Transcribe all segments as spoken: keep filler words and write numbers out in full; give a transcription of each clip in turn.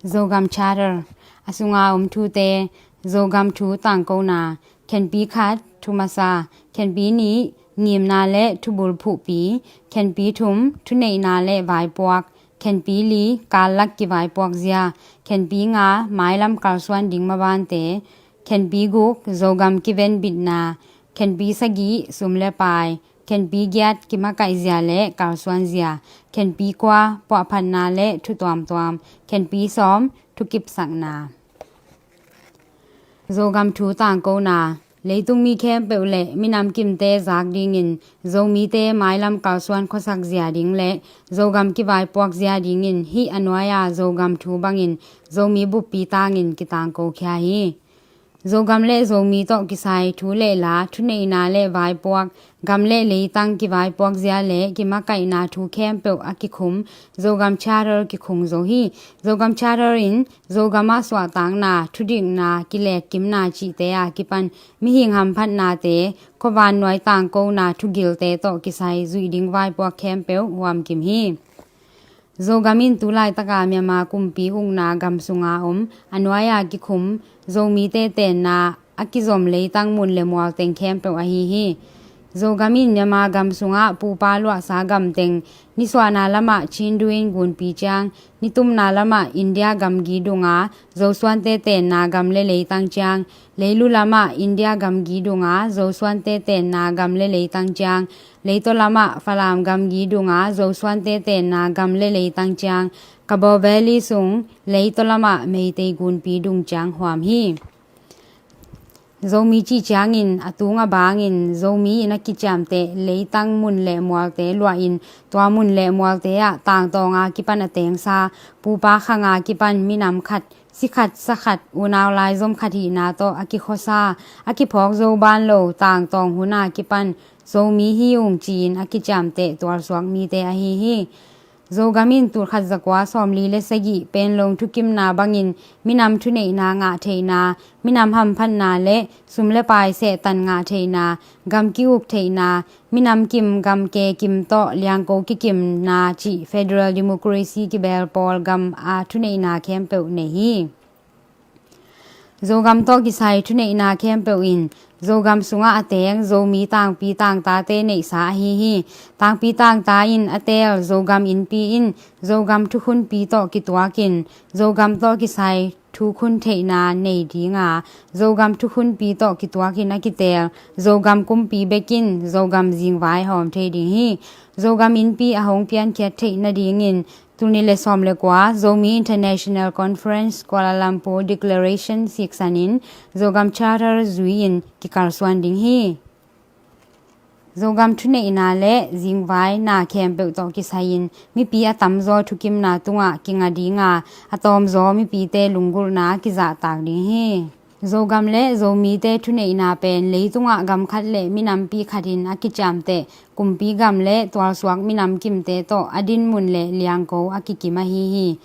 Zogam Charter, a sunga om thute. Zogam thu tangkona. Khenpi khat, thu masa. Khenpi nih, ngimna le thubul phuhpi. Khenpi thum, thuneihna le vaipuak. Khenpi li, kallak kivaipuak zia. Khenpi nga, mailam kalsuan ding mabante. Khenpi guk, Zogam kiven bitna. Khenpi sagih, sum le pai. Khenpi giat, kimakaih zia le kalsuan zia. Khenpi kua, puahphatna le thu tuamtuam. Khenpi sawm, thukipsakna. Zogam thu tangkona. Leitung mi khempeuh le minam kimte zak dingin Zomite mailam kalsuan khuasak zia ding le Zogam kivaipuak zia dingin hih a nuai-a Zogam thu bangin Zomi buppi tangin kitangko khia hi. Zogam le Zomi tawh kisai thu le la, thuneihna le vaipuak, gam le leitang kivaipuak zia le kimakaihna thu khempeuh a kikhum Zogam Charter kikhung zo hi. Zogam Charter in Zogam ah suahtakna, thudikna, kilekkimna cihte a kipan mihing hamphatnate, khuavannuai tangkona thugilte tawh kisai zuih ding vaipuak khempeuh huamkim hi. Zogam in tulaitaka Myanmar kumpi ukna gam sunga om a nuai-a kikhum Zomite tenna a kizom leitang mun le mual teng khempeuh ahi hi. Zogam in Myanmar gam sungah pupa luahsa gam teng, nisuahna lamah Chindu in gunpi ciang, nitumna lamah India gamgi dunga Zosuante tenna gam le leitang ciang, leilu lamah India gamgi dunga Zosuante tenna gam le leitang ciang, leitaw lamah Falam gamgi dunga Zosuante tenna gam le leitang ciang, Kabaw Valley sung leitaw lamah Meitei gunpi dung ciang huam hi. Zomi cih ciangin a tung a bangin Zomi in a kiciamteh leitang mun le mualte luahin tua mun le mualte ah tangtawnga kipan a tengsa, pupa khanga kipan minam khat, si khat, sa khat, unau laizom khat hihna tawh a kikhuasa, a kiphawk zo ban lo tangtawng huna kipan Zomi hi ung ci-in a kiciamteh tualsuak mite ahi hi. Zogam in tulkhat zakua sawmli le sagih Panglong thukimna bangin minam thuneihna ngah theihna, minam hamphatna le sum le pai sehtan ngah theihna, gam ki-uk theihna, minam kim gam ke kim tawh liangko kikimna cih federal democracy kibel pawl gam a thuneihna khempeuh nei hi. Zogam tawh kisai thuneihna khempeuh in Zogam sungah a teng Zomi tangpi tangtate neihsa ahi hi. Tangpi tangta in a teel Zogam innpi in Zogam thukhunpi tawh kituakin Zogam tawh kisai thukhun theihna nei dinga, Zogam thukhunpi tawh kituakin a kiteel Zogam kumpi bekin Zogam zingvai hawm thei ding hi. Zogam innpi a hong piankhiat theih nadingin tul nih le sawm le kua Zomi International Conference Kuala Lumpur Declaration siksanin Zogam Charter zui-in kikalsuan ding hi. Zogam thuneihna le zingvaina khempeuh tawh kisai-in mipi a tamzaw thukimna tungah kinga dinga, a tawmzaw mipite lunggulhna kizahtak ding hi. Zogam le Zomite thuneihna pen leitungah gam khat le minampi khatin a kiciamteh kumpi gam le tualsuak minam kimte tawh a dinmun le liangko a kikim ahi hi.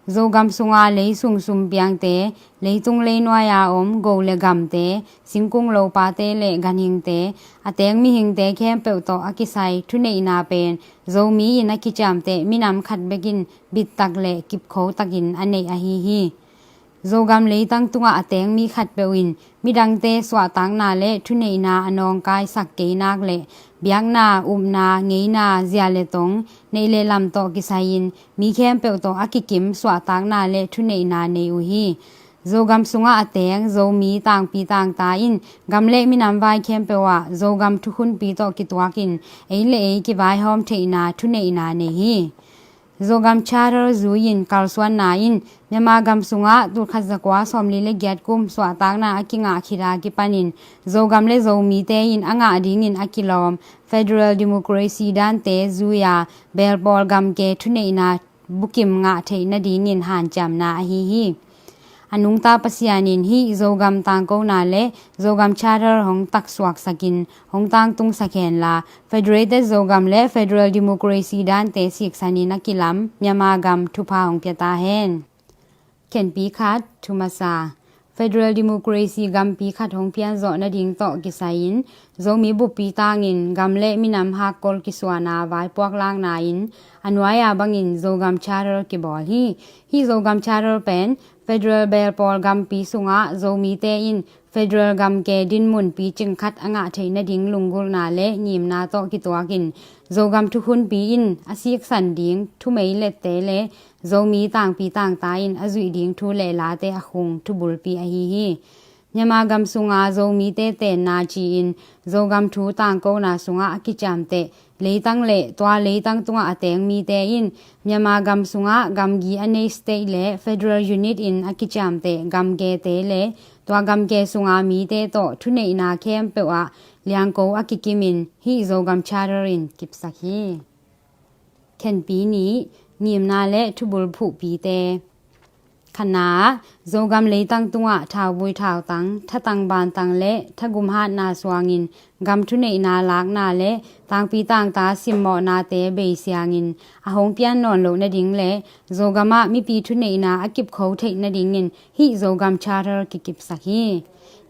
Zogam sunga leisung sumpiangte, leitung leinuai-a om go le gamte, singkung lopate le ganhingte, a teng mihingte khempeuh tawh a kisai thuneihna pen Zomi in a kiciamteh minam khat bekin bittak le kipkho takin a neih ahi hi. Zogam leitang tungah a teng mi khatpeuh in midangte suahtakna le thuneihna a nawngkaisak kei nak le biakna, upna, ngeina, zia le tong, neih le lam tawh kisai-in mi khempeuh tawh a kikim suahtakna le thuneihna nei uh hi. Zogam sungah a teng Zomi tangpi tangta in gam le minam vai khempeuh ah Zogam thukhunpi tawh kituakin ei le ei kivaihawm theihna thuneihna nei hi. Zogam Charter zui-in kalsuanna in Myanmar gam sungah tulkhat zakua sawmli le giat kum suahtakna a kingah khit a kipanin Zogam le Zomite in a ngah dingin a kilawm federal democracy dante zui-a belpawl gamke thuneihna bukim ngah theih nadingin hanciamna ahi hi. A nungta Pasian in hih Zogam tangkona le Zogam Charter hong taksuaksakin hong tangtungsak henla, Federated Zogam le Federal Democracy dante siksanin a kilam Myanmar gam thupha hong pia ta hen. Khenpi khat, thu masa. Federal Democracy gampi khat hong pianzawh nading tawh kisai-in Zomi buppi tangin gam le minam hakkol kisuana vaipuak lakna in a nuai-a bangin Zogam Charter kibawl hi. Hih Zogam Charter pen federal belpawl gampi sungah Zomite in federal gamke dinmun picing khat a ngah theih nading lunggulhna le ngimna tawh kituakin Zogam thukhunpi in a siksan ding thumei lette le Zomi tangpi tangta in a zuih ding thu le late a khung thubulpi ahi hi. Myanmar gam sunga Zomite tenna ci-in Zogam thu tangkona sungah a kiciamteh leitang le tua leitang tungah a teng mite in Myanmar gam sungah gamgi a nei state le federal unit in a kiciamteh gamgete le tua gamge sunga mite tawh thuneihna khempeuh ah liangko a kikimin hih Zogam Charter in kipsak hi. Khenpi nih, ngimna le thubulphuhpite. Khatna ah, Zogam leitang tungah thauvui thautang, thatang bantang le thagum hatna suangin gam thuneihna lakna le tangpi tangta simmawhnate beisiangin a hong pian nawn loh nading le Zogam ah mipi thuneihna a kipkho theih nadingin hih Zogam Charter kikipsak hi.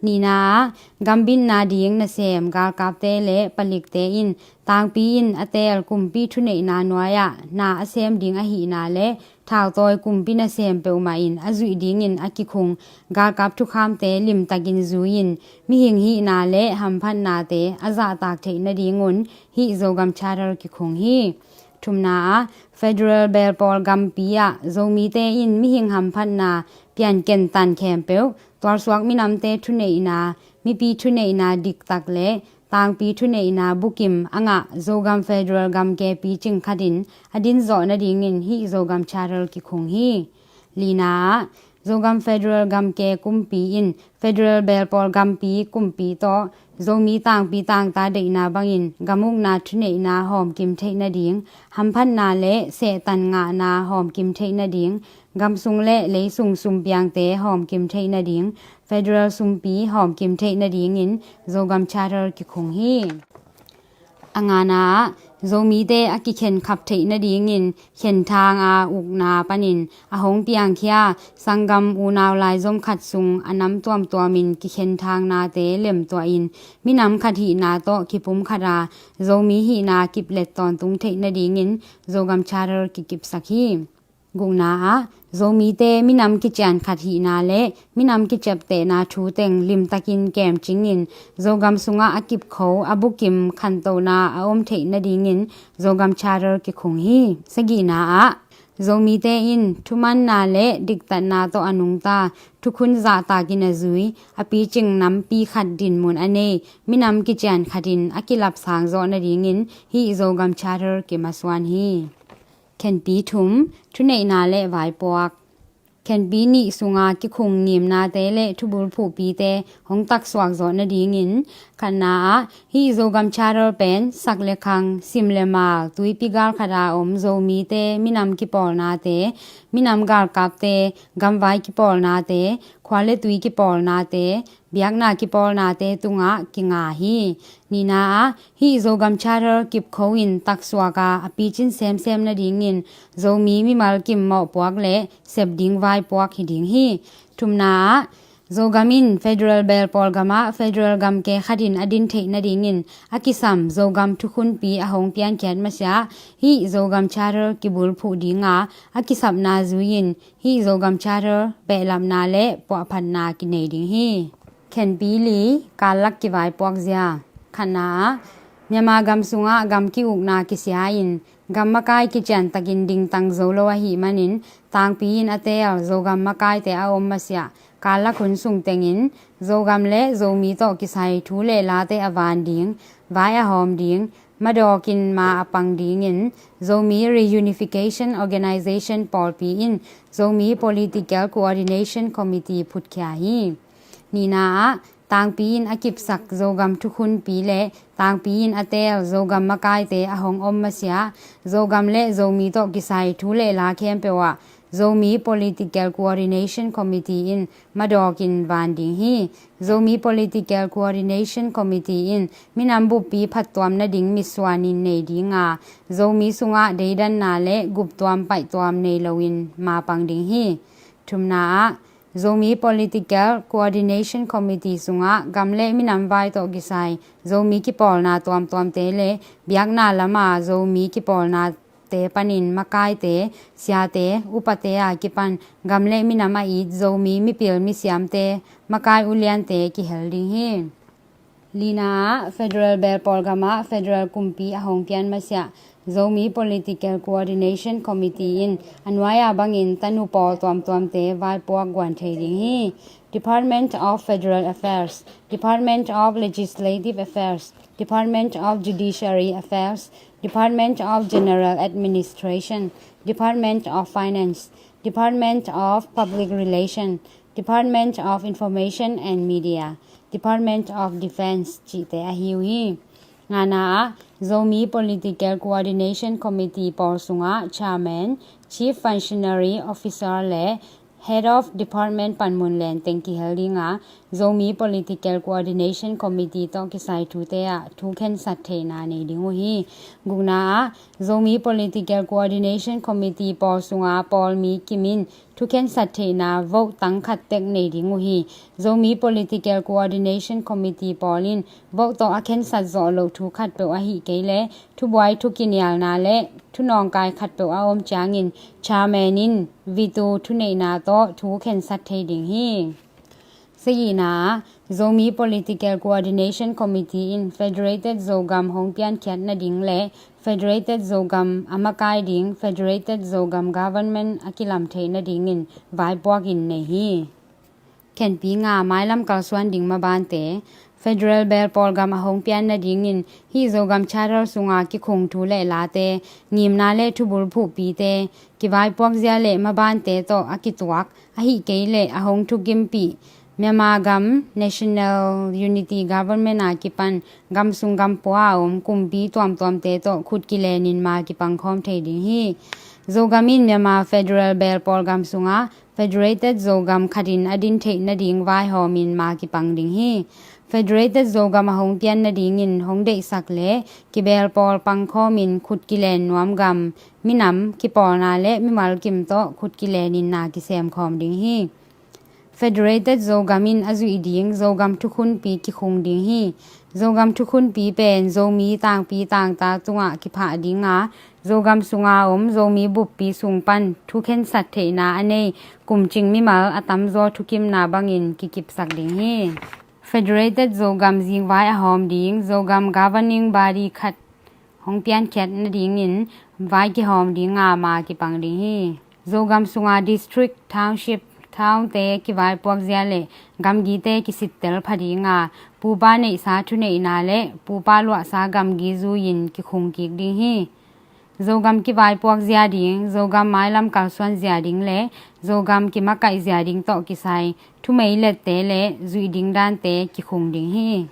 Nihna ah, gambitna ding nasem galkapte le palikte in tangpi in a teel kumpi thuneihna nuai-ah na a sem ding ahihna le thautawi kumpi nasem peuhmah in a zuih dingin a kikhung galkap thukhamte limtakin zui-in mihing hihna le hamphatnate a zahtak theih nadingun hih Zogam Charter kikhung hi. Thumna ah, federal belpawl gampi ah Zomite in mihing hamphatna pianken tan khempeuh tualsuak minamte thuneihna, mipi thuneihna diktak le tangpi thuneihna bukim a ngah Zogam federal gamke picing khatin a dinzawh nadingin hih Zogam Charter kikhung hi. Lina ah, Zogam federal gamke kumpi in federal belpawl gampi kumpi tawh Zomi tangpi tangta deihna bangin gamukna thuneihna hawmkim theih nading, hamphatna le sehtan ngahna hawmkim theih nading, gamsung le leisung sumpiangte hawmkim theih nading, federal sumpi hawmkim theih nadingin Zogam Charter kikhung hi. A ngana ah, Zomite a kikhenkhap theih nadingin khenthang a ukna panin a hong piangkhia sanggam unau laizom khat sung a nam tuamtuamin kikhenthang nate lemtuahin minam khat hihna tawh kipumkhat a Zomi hihna kiplet tawntung theih nadingin Zogam Charter kikipsak hi. Gukna ah, Zomite minam kician khat hihna le minam kiciaptehna thu teng limtakin kemcingin Zogam sungah a kipkho a bukim khantohna a om theih nadingin Zogam Charter kikhung hi. Sagihna ah, Zomite in thumanna le diktatna tawh a nungta thukhun zahtakin a zui a picing nampi khat dinmun a nei minam kician khatin a kilapsang zawh nadingin hih Zogam Charter kimasuan hi. Khenpi thum, thuneihna le vaipuak. Khenpi nih sunga kikhung ngimnate le thubulphuhpite hong taksuak zawh nadingin khatna ah hih Zogam Charter pen sak le khang, sim le mal, tuipi galkhat a om Zomite minam kipawlnate, minam galkapte, gamvai kipawlnate, khua le tui kipawlnate, biakna kipawlnate tungah kinga hi. Nihna ah hih Zogam Charter kipkho in taksuak a a picin semsem nadingin Zomi mimal kim mawhpuak le sep ding vaipuak hi ding hi. Thumna ah Zogam in federal belpawl gamah federal gamke khatin a din theih nadingin a kisam Zogam thukhunpi a hong piankhiat masiah hih Zogam Charter kibulphuh dinga a kisapna zui-in hih Zogam Charter behlapna le puahphatna kinei ding hi. Khenpi li, kallak kivaipuak zia. Khatna ah Myanmar gam sungah gam ki-ukna kisia-in gam makai kiciantakin dingtang zo lo ahih manin tangpi in a teel Zogam makaite a om masiah kallak hun sung tengin Zogam le Zomi tawh kisai thu le late a van ding, vai a hawm ding, madawkin ma a pang dingin Zomi Reunification Organization pawlpi in Zomi Political Coordination Committee phutkhia hi. Nihna ah tangpi in a kipsak Zogam thukhunpi le tangpi in a teel Zogam makaite a hong om masiah Zogam le Zomi tawh kisai thu le la khempeuh ah Zomi Political Coordination Committee in madawkin van ding hi. Zomi Political Coordination Committee in minam buppi phattuam nading mitsuanin nei dinga Zomi sungah deidanna le guptuam paihtuam nei loin mapang ding hi. Thumna ah Zomi Political Coordination Committee sungah gam le minam vai tawh kisai Zomi kipawlna tuamtuamte le biakna lama Zomi kipawlnate panin makaite, siate, upate a kipan gam le minam a it Zomi mipil misiamte, makai uliante kihel ding hi. Lina ah, Federal Belpawl gamah Federal kumpi a hong pian masiah Zomi Political Coordination Committee in a nuai-a bangin tanu pawl tuamtuamte vaipuak guan thei ding hi. Department of Federal Affairs, Department of Legislative Affairs, Department of Judiciary Affairs, Department of General Administration, Department of Finance, Department of Public Relation, Department of Information and Media, Department of Defense cihte ahi uh hi. Ngana ah, Zomi Political Coordination Committee pawl sungah Chairman, Chief Functionary Officer le Head of Department panmun lenteng kihel ding a, Zomi Political Coordination Committee tawh kisai thute ah thu khensat theihna nei ding uh hi. Gukna ah, Zomi Political Coordination Committee pawl sunga pawl mi kim in thu khensat theihna vote tang khat tek nei ding uh hi. Zomi Political Coordination Committee pawl in vote tawh a khensat zawh loh thu khatpeuh ahih kei leh thubuai thukinialna le thunawngkai khatpeuh a om ciangin chairman in veto thuneihna tawh thu khensat thei ding hi. Sagihna ah, Zomi Political Coordination Committee in Federated Zogam hong piankhiat nading le Federated Zogam a makai ding Federated Zogam Government a kilam theih nadingin vaipuak in nei hi. Khenpi nga, mailam kalsuan ding mabante. Federal Belpawl gam a hong pian nadingin hih Zogam Charter sunga kikhung thu le late, ngimna le thubul phuhpite, kivaipuak zia le mabante tawh a kituak, ahih kei leh a hong thukimpih Myanmar gam National Unity Government a kipan gam sung gam pua a om kumpi tuamtuamte tawh khut kilenin ma kipangkhawm thei ding hi. Zogam in Myanmar Federal Belpawl gam sungah Federated Zogam khatin a din theih nading vaihawmin ma kipang ding hi. Federated Zogam a hong pian nadingin hong deihsak le kibelpawl pangkhawmin khut kilen nuam gam, minam, kipawlna le mimal kim tawh khut kilenin na kisemkhawm ding hi. Federated Zogam in a zuih ding Zogam thukhunpi kikhung ding hi. Zogam thukhunpi pen Zomi tangpi tangta tungah kiphah ding a, Zogam sunga om Zomi buppi sung pan thu khensat theihna a nei kumcing mimal a tamzaw thukimna bangin kikipsak ding hi. Federated Zogam zingvai a hawm ding Zogam governing body khat hong piankhiat nadingin vai kihawm ding a ma kipang ding hi. Zogam sunga district, township, townte kivaipuak zia le gamgite kisittel pha ding a, pupa neihsa thuneihna le pupa luahsa gamgi zui-in kikhung kik ding hi. Zogam kivaipuak zia ding, Zogam mailam kalsuan zia ding le Zogam kimakaih zia ding tawh kisai thumei lette le zuih ding dante kikhung ding hi.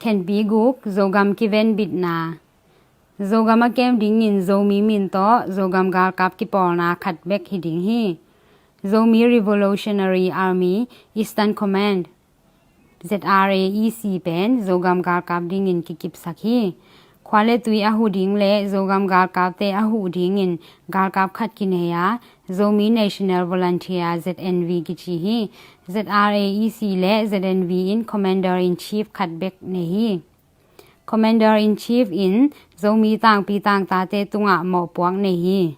Khenpi guk, Zogam kivenbitna. Zogam a kem dingin Zomi min tawh Zogam galkap kipawlna khat bek hi ding hi. Zomi Revolutionary Army Eastern Command, Z R A E C pen Zogam galkap dingin kikipsak hi. Khua le tui a huh ding le Zogam galkapte a huh dingin galkap khat kinei a, Zomi National Volunteer, Z N V kici hi. Z R A E C le Z N V in Commander in Chief khat bek nei hi. Commander in Chief in Zomi tangpi tangtate tungah mawhpuak nei hi.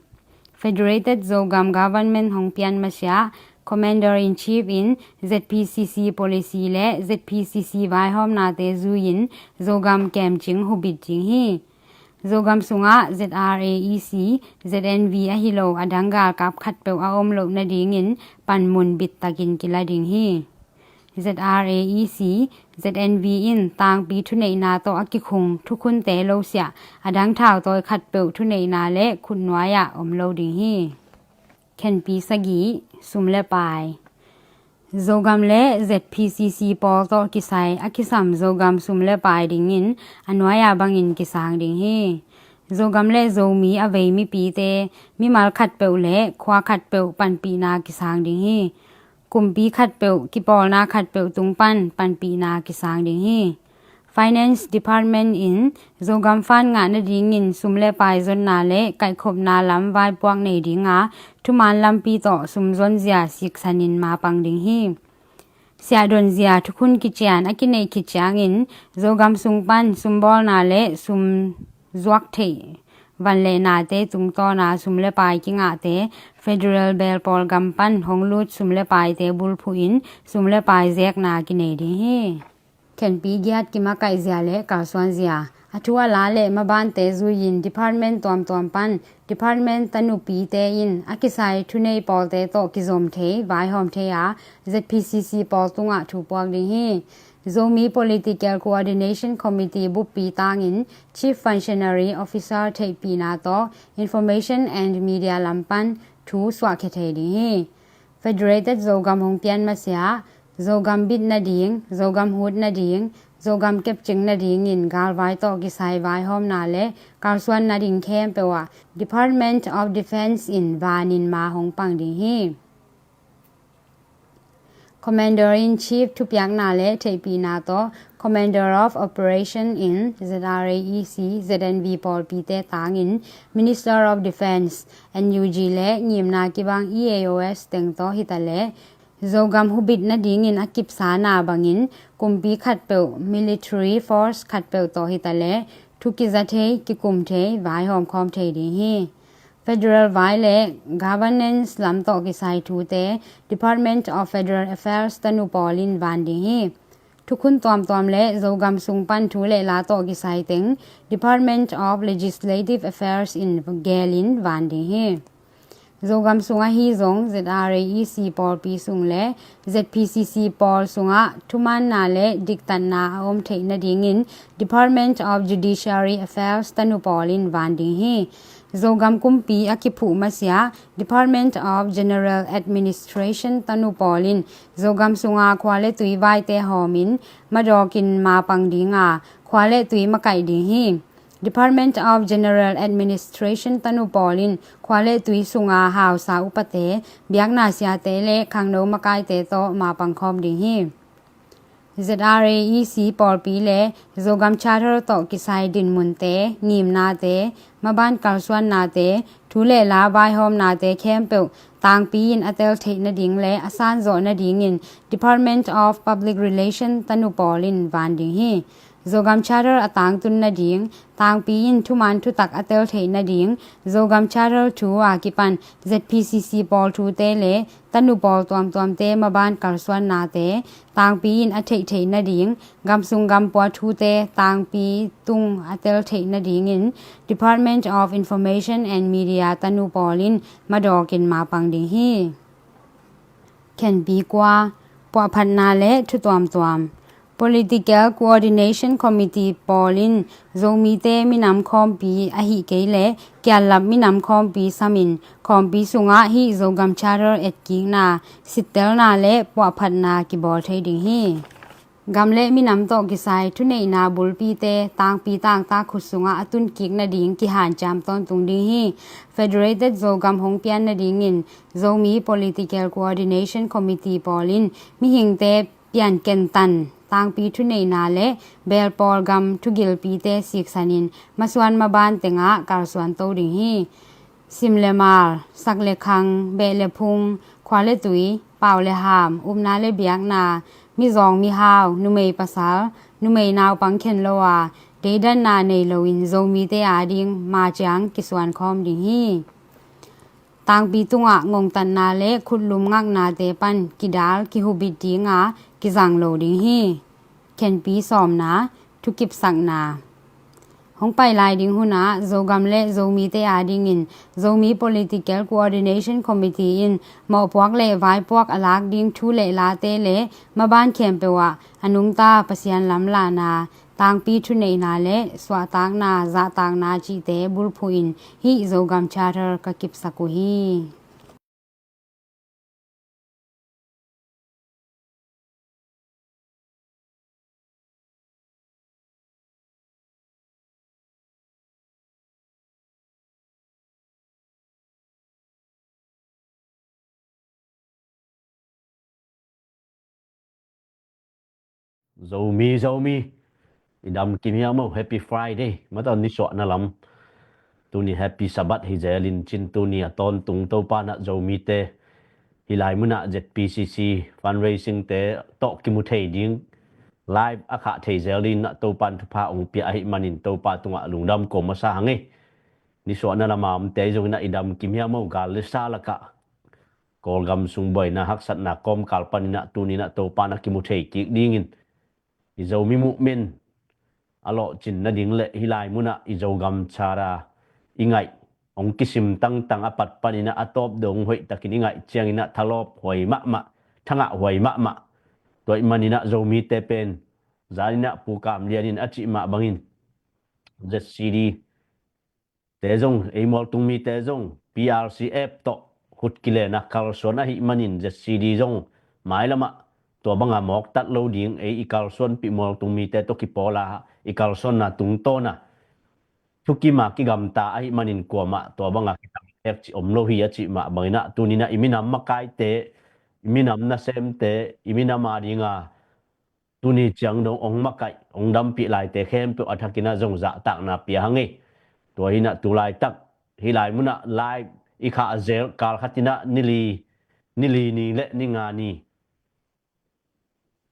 Federated Zogam Government hong pian masiah Commander in Chief in Z P C C policy le Z P C C vaihawmnate zui-in Zogam kemcing hubit ding hi. Zogam sungah Z R A E C, Z N V ahi lo a dang galkap khatpeuh a om loh nadingin panmun bittakin kila ding hi. Z R A E C, Z N V in tangpi thuneihna tawh a kikhung thukhunte losiah a dang thautawi khatpeuh thuneihna le khutnuai-ah om lo ding hi. Khenpi sagih, sum le pai. Zogam le Z P C C pawl tawh kisai a kisam Zogam sum le pai dingin a nuai-a bangin kisang ding hi. Zogam le Zomi a vei mipite mimal khatpeuh le khua khatpeuh panpihna kisang ding hi. Kumpi khatpeuh, kipawlna khatpeuh tung pan panpihna kisang ding hi. Finance Department in Zogam fund ngah nadingin sum le pai zonna le kaihkhopna lam vaipuak nei dinga, thuman lampi tawh sum zonzia siksanin mapang ding hi. Siahdonzia thukhun kician a kineih khit ciangin Zogam sung pan sumbawlna le sum zuak theih van le nate tungtawna sum le pai kingahte federal belpawl gam pan hong lut sum le paite bulphuhin sum le pai zekna kinei ding hi. Khenpi giat kimakaihzia le kalsuanzia, a thu a la le mabante zuiin department tuamtuam pan department tanupite in a kisai thunei pawlte tawh kizom thei, vaihawm thei a, Z P C C pawl tungah thu puak ding hi. Zomi Political Coordination Committee buppi tangin Chief Functionary Officer theihpihna tawh Information and Media lam pan thu suahkhia thei ding hi. Federated Zogam hong pian masiah, Zogam bit nading, Zogam hut nading, Zogam kepcing nadingin galvai tawh kisai vaihawmna le kalsuan nading khempeuh ah Department of Defence in vanin ma hong pang ding hi. Commander in Chief thupiakna le theihpihna tawh Commander of Operation in Z R A E C, Z N V pawlpite tangin Minister of Defence, N U G le ngimna kibang E A O S teng tawh hitaleh Zogam hubit nadingin a kipsana bangin kumpi khatpeuh, military force khatpeuh tawh hitaleh thu kiza thei, kikum thei, vaihawm khawm thei ding hi. Federal vai le governance lam tawh kisai thute Department of Federal Affairs tanu pawlin van ding hi. Thukhun tuamtuam le Zogam sung pan thu le la tawh kisai teng Department of Legislative Affairs in gelin van ding hi. Zogam sung ahi zong Z R A E C pawlpi sung le Z P C C pawl sungah thumaanna le diktatna a om theih nadingin Department of Judiciary Affairs tanu pawlin van ding hi. Zogam kumpi a kiphuh masiah Department of General Administration tanu pawlin Zogam sunga khua le tui vaite hawmin madawkin mapang dinga khua le tui makaih ding hi. Department of General Administration tanu pawlin khua le tui sunga hausa upate, biakna siate le khangno makaite tawh mapang khawm ding hi. Z R A E C pawlpi le Zogam Charter tawh kisai dinmunte, ngimnate, maban kalsuannate, thu le la vaihawmnate khempeuh tangpi in a tel theih nading le a sanzawh nadingin Department of Public Relation tanu pawlin van ding hi. Zogam Charter a tangtun nading, tangpi in thuman thutak a tel theih nading, Zogam Charter thu a kipan Z P C C pawl thute le tanu pawl tuamtuamte maban kalsuannate tangpi in a theihtheih nading, gamsung gampua thute tangpi tung a tel theih nadingin Department of Information and Media tanu pawlin madawkin mapang ding hi. Khenpi kua, puahphatna le thu tuamtuam. Political Coordination Committee pawlin Zomite minam khawmpi ahi kei le kiallap minam khawmpi samin khawmpi sungah hih Zogam Charter etkikna, sittelna le puahphatna kibawl thei ding hi. Gam le minam tawh kisai thuneihna bulpite tangpi tangtak khut sungah a tunkik nading kihanciam tawntung ding hi. Federated Zogam hong pian nadingin Zomi Political Coordination Committee pawlin mihingte piankentan, tangpi thuneihna le belpawl gam thugilpite siksanin masuan maban tengah kalsuan to ding hi. Sim le mal, sak le khang, beh le phung, khua le tui, pau le ham, upna le biakna, mizawng mihau, numei pasal, numei naupang khen lo a, deidanna nei loin Zomite ading maciang kisuan khawm ding hi. Tangpi tungah ngongtatna le khutlum ngaknate pan kidal kihubit dinga kizang lo ding hi. Khenpi sawmna, thukipsakna. Hong pai lai ding hunah Zogam le Zomite adingin Zomi Political Coordination Committee in mawhpuak le vaipuak a lak ding thu le late le maban khempeuh ah a nungta Pasian lamlahna, tangpi thuneihna le suahtakna, zahtakna cihte bulphuhin hih Zogam Charter ka kipsak uh hi. Zomi, Zomi. I dam kim hiam maw, Happy Friday. Mataw, nisuahna lam, tuni Happy Sabbath hi zelin cin, tuni a tawntung Topa in ah Zomite hih lai munah Z P C C fundraising te tawh kimu thei ding, live a khah thei zel dingin ah Topa in thupha hong pia ahih manin Topa tungah lungdam ko masa hang ei. Nisuahna lamah omte zongin ah i dam kim hiam maw, gal le sa lakah Kawlgam sung buaina haksatna kawmkal panin ah tuni in ah Topa in ah kimu thei kik dingin, i Zomi movement a lawhcin nading le hih lai munah i Zogam Charter i ngaih hong kisim tangtang a pat panin ah a tawp dong hoih takin i ngaih ciangin ah thalawp huai mahmah, thangah huai mahmah. Tua ahih manin ah Zomite pen, zanin ah Pu Kam Lian in a cih mah bangin, Z C D te zong, ei mualtung mite zong P R C F tawh khut kilen a kalsuan ahih manin Z C D zong mailamah tua banga mawktat lo ding, ei i kalsuanpih mualtung mite tawh kipawl a i kalsuanna tungtawn a thukim a kigamta ahih manin kuamah tua banga kitamtek cih om lo hi a cih mah bangin ah tuni in ah i minam makaite, i minam nasemte, i minam a dinga tuni ciang dong hong makaih, hong dampih laite khempeuh a thakin ah zong zahtakna pia hang ei. Tua hi in ah tu laitak, hih lai munah live i khah a zel kal khat in ah ni li, ni li ni le ni nga ni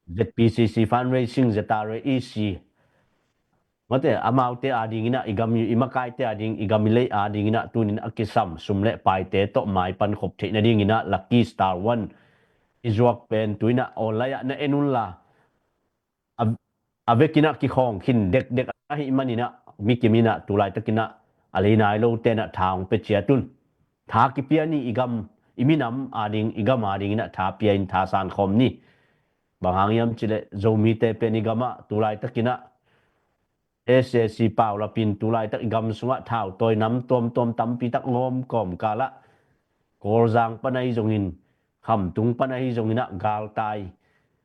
Z P C C fundraising, Z R A E C, mate, amaute a dingin ah, i gam i makaite a ding, i gam i lei a dingin ah tuni in a kisam sum le paite tawh maipan khop theih nadingin ah Lucky Star One i zuak pen tu in ah online ah na en unla, a, a vekin ah kikhawng khin dekdek ahih manin ah, mi kim in ah tu laitakin ah a lei nai lote in ah tha hong pia ciat un. Tha kipia ni, i gam, i minam a ding, i gam a dingin ah tha pia in tha sankhawm ni. Bang hang hiam cih leh Zomite pen i gamah tu laitakin ah S A C paulapin tu laitak i gam sungah thautawi nam tuamtuam tampi tak ngawm kawmkal ah, Kawlzang pan ahi zongin, Khamtung pan ahi zongin ah galtai,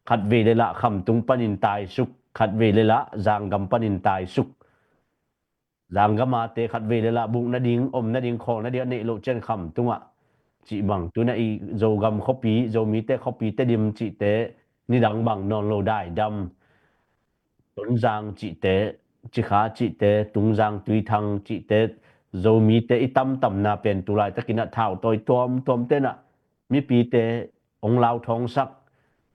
khatvei le lah Khamtung panin taisuk, khatvei le lah Zanggam panin taisuk. Zanggam ate khatvei le lah buk nading, om nading, khawl nading a neih loh ciang Khamtung ah cih bang, tu in ah i Zogam khuapi, Zomite khuapi, Tedim cihte, nidang bang nawn lo, Daidam, Tonzang cihte, Cikha cihte, Tungzang, Tuithang cihte, Zomite i tamtamna pen tu laitakin ah thautawi tuamtuamte in ah mipite hong lauthawngsak,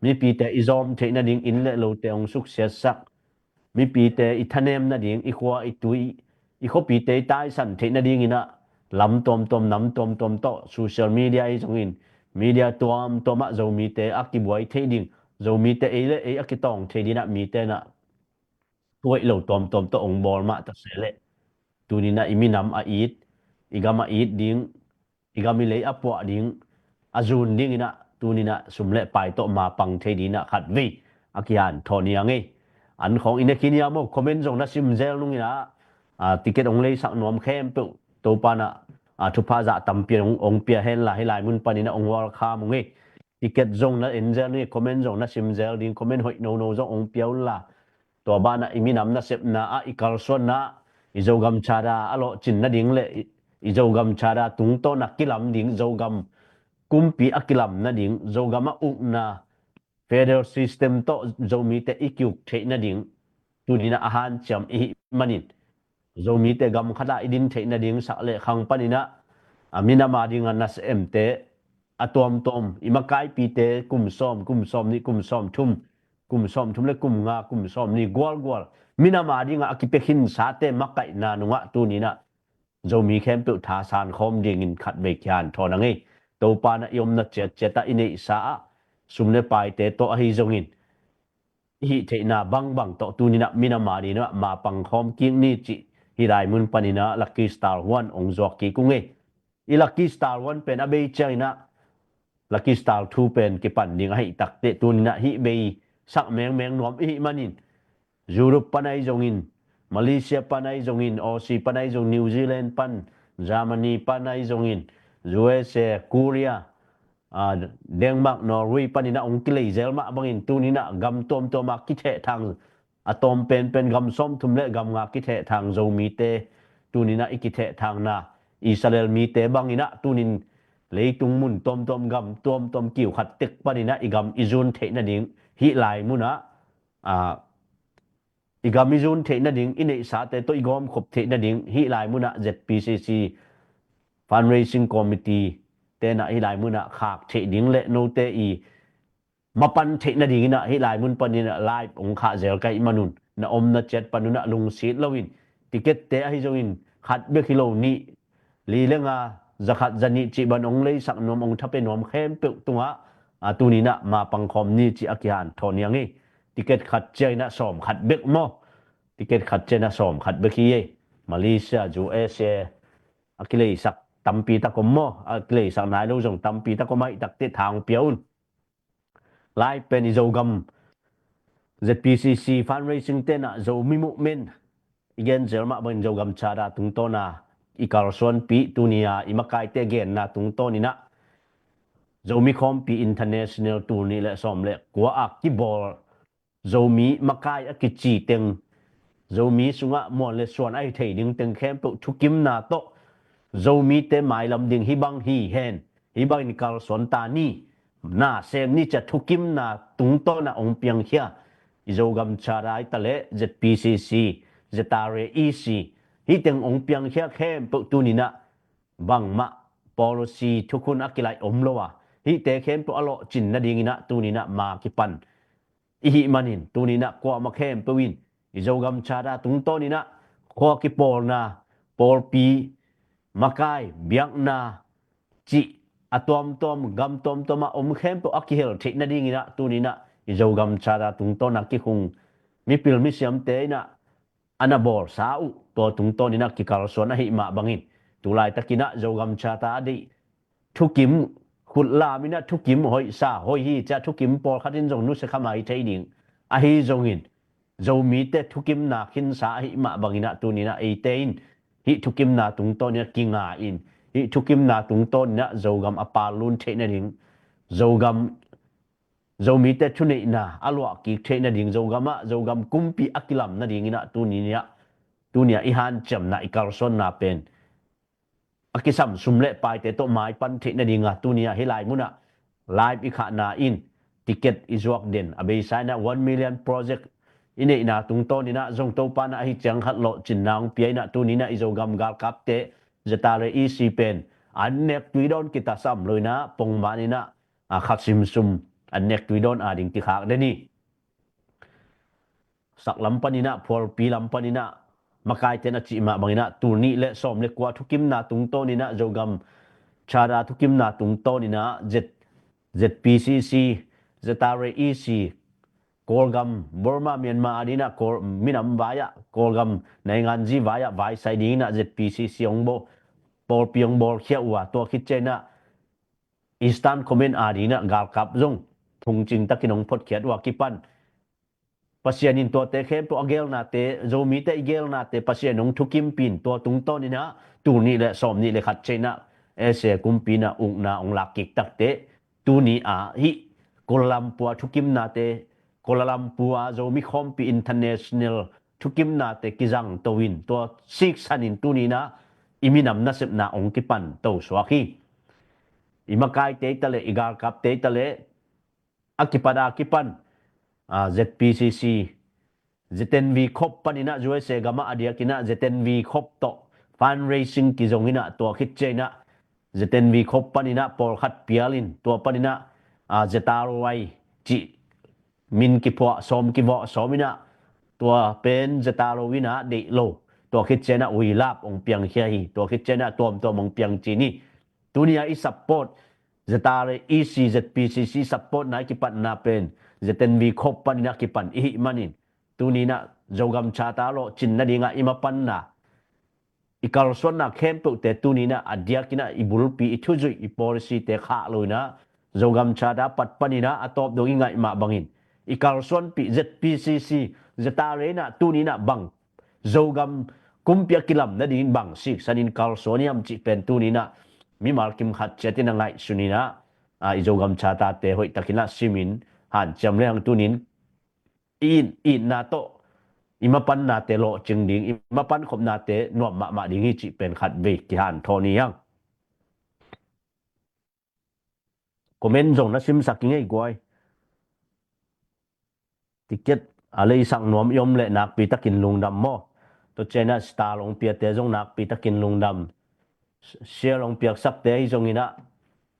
mipite i zawm theih nading inn le lote hong suksiatsak, mipite i thanem nading, i khua i tui, i khuapite i taisan theih nadingin ah lam tuamtuam, nam tuamtuam tawh, social media ahi zongin, media tuamtuam ah Zomite a kibuai theih ding, Zomite ei le ei a kitawng theih dingin ah mite in ah tuaih lo tuamtuam tawh hong bawl mah ta se leh, tuni in ah i minam a it, i gam a it ding, i gam i lei a puah ding, a zun dingin ah tuni in ah sum le pai tawh mapang thei dingin ah khatvei a kihanthawn hi hang ei. An khawng i ne khin hiam maw, comment zong na sim zel nungin ah, a, ticket hong leisak nuam khempeuh Topa in ah, a, thupha zah tampi hong, hong pia henla, hih lai mun panin ah hong welcome ung ei. Ticket zong na en zel nungin, comment zong na sim zel ding, comment hoih nono zong hong pia unla, tua banah i minam nasepna ah, i kalsuanna ah, i Zogam Charter a lawhcin nading le i, i Zogam Charter tungtawn a kilam ding, Zogam kumpi a kilam nading, Zogam a ukna federal system tawh Zomite i kiuk theih nading, tuni in ah a hanciam i hih manin, Zomite gam khat ah i din theih nading sak le khang panin ah, a, minam a ding a nasemte a tuamtuam, i makaipite kum sawm, kum sawm nih, kum sawm thum, kum sawm thum le kum nga, kum sawm nih gualgual, minam a ding a kipia khinsate makaihna nungah tuni in ah Zomi khempeuh tha sankhawm dingin khatvei kihanthawn hang ei. Topa in ah i omna ciatciat ah, i neihsa ah, sum le paite tawh ahi zongin, i hih theihna bangbang tawh tuni in ah minam a ding ah mapang khawm kik ni cih hih lai mun panin ah Lucky Star One hong zuak kik ung ei. I Lucky Star One pen a bei ciangin ah Lucky Star Two pen kipan ding ahih takteh tuni in ah hih bei sak mengmeng nuam i hih manin, Europe pan ahi zongin, Malaysia pan ahi zongin, Aussie pan ahi zongin, New Zealand pan, Germany pan ahi zongin, U S A, Korea, a, Denmark, Norway panin ah hong kilei zel mah bangin tuni in ah gam tuamtuam a kithehthang, a tawm penpen gam sawmthum le gam nga kithehthang Zomite, tuni in ah i kithehthangna Israel mite bangin ah tunin leitung mun tuamtuam, gam tuamtuam kiu khat tek panin ah i gam i zun theih nading, hih lai mun ah, a, i gam i zun theih nading, i neihsate tawh i gawmkhop theih nading hih lai munah Z P C C Fundraising Committee tenah hih lai munah khak theih ding le note i mapan theih nadinginah hih lai mun paninah live ong khah zel ka hih manun na omna ciat panunah lungsit loin ticket te ahi zongin khat bek hi lo nih li le nga zakhat zanih cih ban ong leisak nuam ong thape nuam khempeuh tungah a tuninah ma pangkhawm ni cih a kihan thawn niang hi. Ticket khat cianginah sawm khat bek maw? Ticket khat cianginah sawm khat bek hi ei. Malaysia, U S A a kileisak tampi tak om maw? A kileisak nai lo zong tampi tak om ahi takte thang pia un. Lai pen i Zogam Z P C C fundraising tenah Zomi movement i gen zel mah bangin Zogam Charter tungtawna i kalsuanpih tunia i makaite genna tungtawninah Zomi Khawmpi International tul nih le sawm le kua a kibawl Zomi makai a kici teng Zomi sungah muan le suan ahi thei ding teng khempeuh thukimna tawh Zomite mailam ding hih bang hi hen, hih bangin kalsuan ta ni, na sem ni cia thukimna tungtawna ong piangkhia i Zogam Charter hi ta le Z P C C, Z R A E C hih teng ong piangkhia khempeuh tuninah bangmah policy thukhun a kilaih om lo a hihte khempeuh a lawhcin nadinginah tuninah ma kipan i hih manin tuninah kuamah khempeuh in i Zogam Charter tungtawninah khua kipawlna, pawlpi, makai, biakna cih a tuamtuam gam tuamtuamah om khempeuh a kihel theih nadinginah tuninah i Zogam Charter tungtawna kikhung mipil misiamte inah a na bawlsa uh tua tungtawninah kikalsuan ahi mah bangin tulaitakinah Zogam Charter a deih thukim khutlaminah thukim hoihsa hoih hi cia thukim pawlkhatin zong nusia kha mai thei ding ahi zongin Zomite thukimna khinsa ahi mah banginah tuninah eite in hih thukimna tungtawninah kinga in hih thukimna tungtawninah Zogam a pallun theih nading Zogam Zomite thuneihna a luahkik theih nading Zogamah Zogam kumpi a kilam nadinginah tuninah tunia i hanciamna i kalsuanna pen a kisam sum le paite tawh maipan theih nadinga tunia hih lai munah live i khahna in ticket i zuak den a beisa inah one million project i neihna tungtawninah zong Topa inah ahi ciang khat lawhcinna ong pia inah tuninah i Zogam galkapte Z R A E C pen an nek tui dawn kitasam lo inah pongman inah a khaksim sum an nek tui dawn ading kikhak den hi. Sak lam paninah phualpi lam paninah makaiten a cih mah banginah tul nih le sawm le kua thukimna tungtawninah Zogam Charter thukimna tungtawninah Z, Z P C C, Z R A E C, Kawlgam, Burma, Myanmar adinah Kawl minam vai-ah Kawlgam nainganzi vai-ah vaisai dinginah Z P C C ong bawl pawlpi ong bawlkhia uh a tua khit cianginah Eastern Command adinah galkap zong phungcing takin ong photkhiat uh a kipan Pasian in tuate khempeuh a gelnate Zomite i gelnate Pasian ong thukimpin tua tungtawninah tul nih le sawm nih le khat cianginah S A kumpinah ukna ong lakkik takte tuni a hih Kuala Lumpur a thukimnate Kuala Lumpur a Zomi Khawmpi International thukimnate kizangto in tua siksanin tuninah i minam nasepna ong kipanto suak hi. I makaite i ta le i galkapte i ta le a kipat a kipan Z P C C Z N V khop paninah U S A gamah a diakinah Z N V khop tawh fundraising kizonginah tua khit cianginah Z N V khop paninah pawlkhat pialin tua paninah Z R Y cih min kiphuah sawm kivawh sawminah tua pen Z R O inah deih lo tua khit cianginah uilap ong piangkhia hi. Tua khit cianginah tuamtuam ong piang cin hi. Tunia i support Z R A E C Z P C C support na i kipatna pen Z N V khop paninah kipan i hih manin tuninah Zogam Charter lawhcin nadingah i mapanna i kalsuanna khempeuhte tuninah a diakinah i bulpi i thuzuih i policyte khah loinah Zogam Charter pat paninah a tawp dong i ngaih mah bangin i kalsuanpih Z P C C Z R A inah tuninah bang Zogam kumpi a kilam nadingin bang siksanin kalsuan hiam cih pen tuninah mimal kim khat ciatin a ngaihsuninah i Zogam Charter te hoihtakinah simin hanciam lehang tunin i itna tawh i mapannate lawhcing ding i mapankhopnate nuam mahmah ding hi cih pen khat vei kihanthawn hi hang. Comment zong na simsak i ngei guai. Ticket a leisak nuam i om leh nakpi takin lungdam maw. Tua ciang inah star hong piate zong nakpi takin lungdam. Share hong piaksakte ahi zong inah,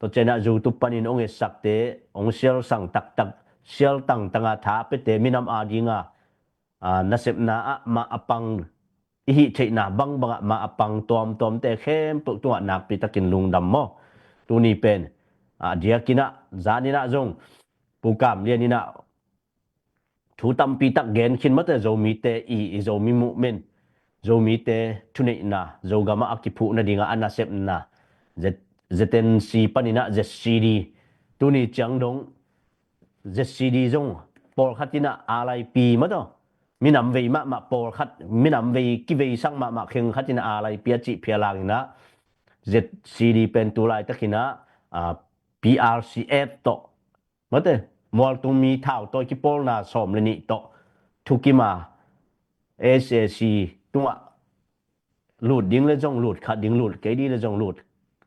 tua ciang inah YouTube panin hong etsakte, hong share sang taktak, share tangtang a tha a piate minam adinga, a, nasepna ah mah a pang, i hih theihna bangbang ah mah a pang tuamtuamte khempeuh tungah nakpi takin lungdam maw. Tuni pen, a, diak inah, zan inah zong, Pu Kam Lian inah thu tampi tak gen khin mate, Zomite i, i Zomi movement, Zomite thuneihna, Zogam ah a kiphuh nadinga a nasepna, Z-, Z N C panin ah Z C D, tuni ciang dong Z C D zong pawlkhat inah R I P mate, minam vei mahmah pawlkhat, minam vei kiveisak mahmah kheng khat inah R I P a cih phial hang inah Z C D pen tu laitak inah, a, P R C F tawh mate, mualtung mi thautawi kipawlna sawm le nih tawh thukim a, S A C tungah lut ding le zong lut kha ding, lut kei ding le zong lut,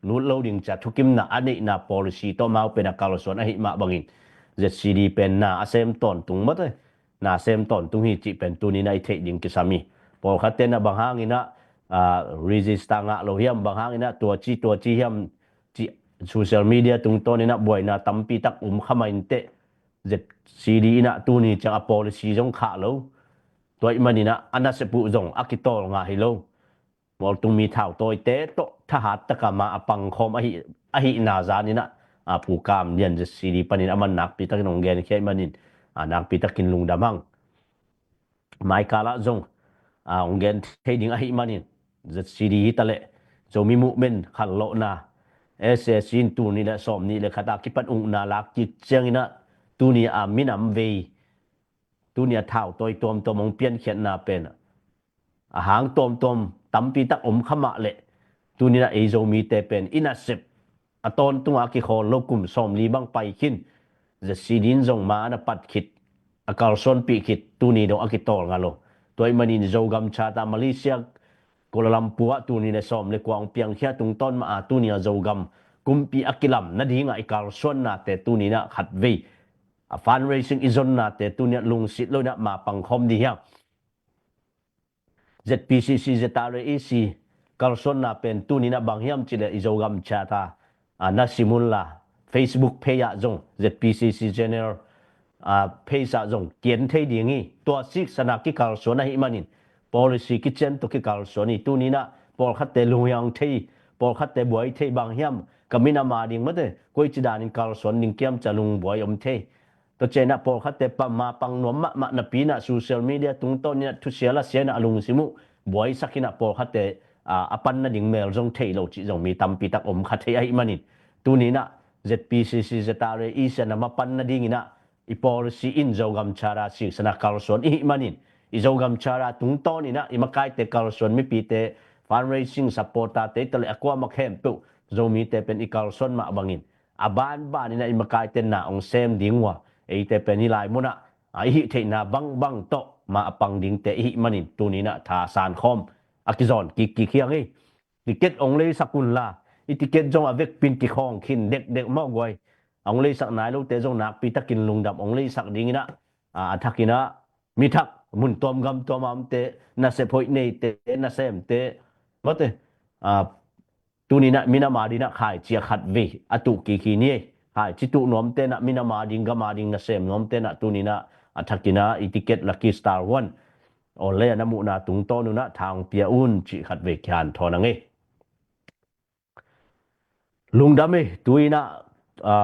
lut lo ding ci a thukimna a neihna policy tawh amau pen a kalsuan ahih mah bangin Z C D pen na a sem tawntung mate, na sem tawntung hi cih pen tuni inah i theih ding kisam hi. Pawlkhatte inah bang hang inah, a, register ngah lo hiam, bang hang inah tua ci tua ci hiam cih social media tungtawn inah buaina tampi tak om kha mah inteh, Z C D inah tuni ciang a policy zong khah lo. Tua ahih man inah a nasep uh zong a kitawl ngah hi lo. Mualtung mi thautawite tawh thahat taka mah a pangkhawm ahi, ahihna zan inah, a, Pu Kam Lian Z C D panin aman nakpi takin hong genkhia ahih manin, a, nakpi takin lungdam hang. Mai kal ah zong, a, hong gen thei ding ahih manin, Z C D hi taleh, Zomi movement khanlawhna, S A C in tul nih le sawm nih le khat a kipan ukna lak kik ciang inah, tuni a minam vei, tuni a thautawi tuamtuam hong piankhiatna pen, a hang tuamtuam tampi tak om kha mah leh, tuni inah ei Zomite pen i nasep a tawntunga a kikhawl lo kum sawmli bang pai khin, Z C D in zong ma a na pat khit, a kalsuanpih khit, tuni dong a kitawl ngah lo. Tua ahih manin Zogam Charter Malaysia, Kuala Lumpur ah tuni le sawm le kua hong piangkhia tungtawn mah a, tuni a Zogam kumpi a kilam nadingah i kalsuannate tuni inah khatvei, a, fundraising i zonnate tuni inah lungsit lo inah ma pangkhawm ding hiam. Z P C C, Z R A E C kalsuanna pen tuni inah bang hiam cih leh i Zogam Charter, a, na sim un la, Facebook page ah zong, Z P C C General, a, page ah zong kigen thei ding hi. Tua siksana kikalsuan ahih manin, policy kician tawh kikalsuan hi. Tuni inah pawlkhatte lunghiang thei, pawlkhatte buai thei, bang hiam ka minam a ding mate, koici danin kalsuan ding kiam ci a lungbuai om thei. Tua ciang inah pawlkhatte pa ma pang nuam mahmah napi inah social media tungtawn inah thusia lasia inah a lungsim uh buaisak inah pawlkhatte, a, a pan nading mel zong thei lo cih zong mi tampi tak om kha thei ahih manin, tuni inah Z P C C, Z R A E C a na mapan nading inah i policy in Zogam Charter siksana kalsuan i hih manin, i Zogam Charter tungtawn inah i makaite kalsuan, mipite fundraising, supporter te i taleh a kuamah khempeuh Zomite pen i kalsuan mah bangin, a banban inah i makaite na hong sem ding uh a, eite pen hih lai munah, a, i hih theihna bangbang tawh ma a pang dingte i hih manin, tuni inah tha sankhawm a kizawn kikkik hi hang hi. Ticket hong leisak un la, i ticket zong a vekpin kikhawng khin dekdek maw guai. A hong leisak nai lote zong nakpi takin lungdam, hong leisak ding inah, a, a thak inah, mi thak, mun tuam gam tuam a omte, nasep hoih neite, nasemte, mate, a, tuni inah minam a ding inah khaici a khatvei a tuh kik hi ni ei. Khaici tuh nuamte inah minam a ding, gam a ding nasem nuamte inah tuni inah a thak inah i ticket Lucky Star One online a na muhna tungtawn un ah tha hong pia un cih khatvei kihanthawn ang ei. Lungdam ei, tu inah, a,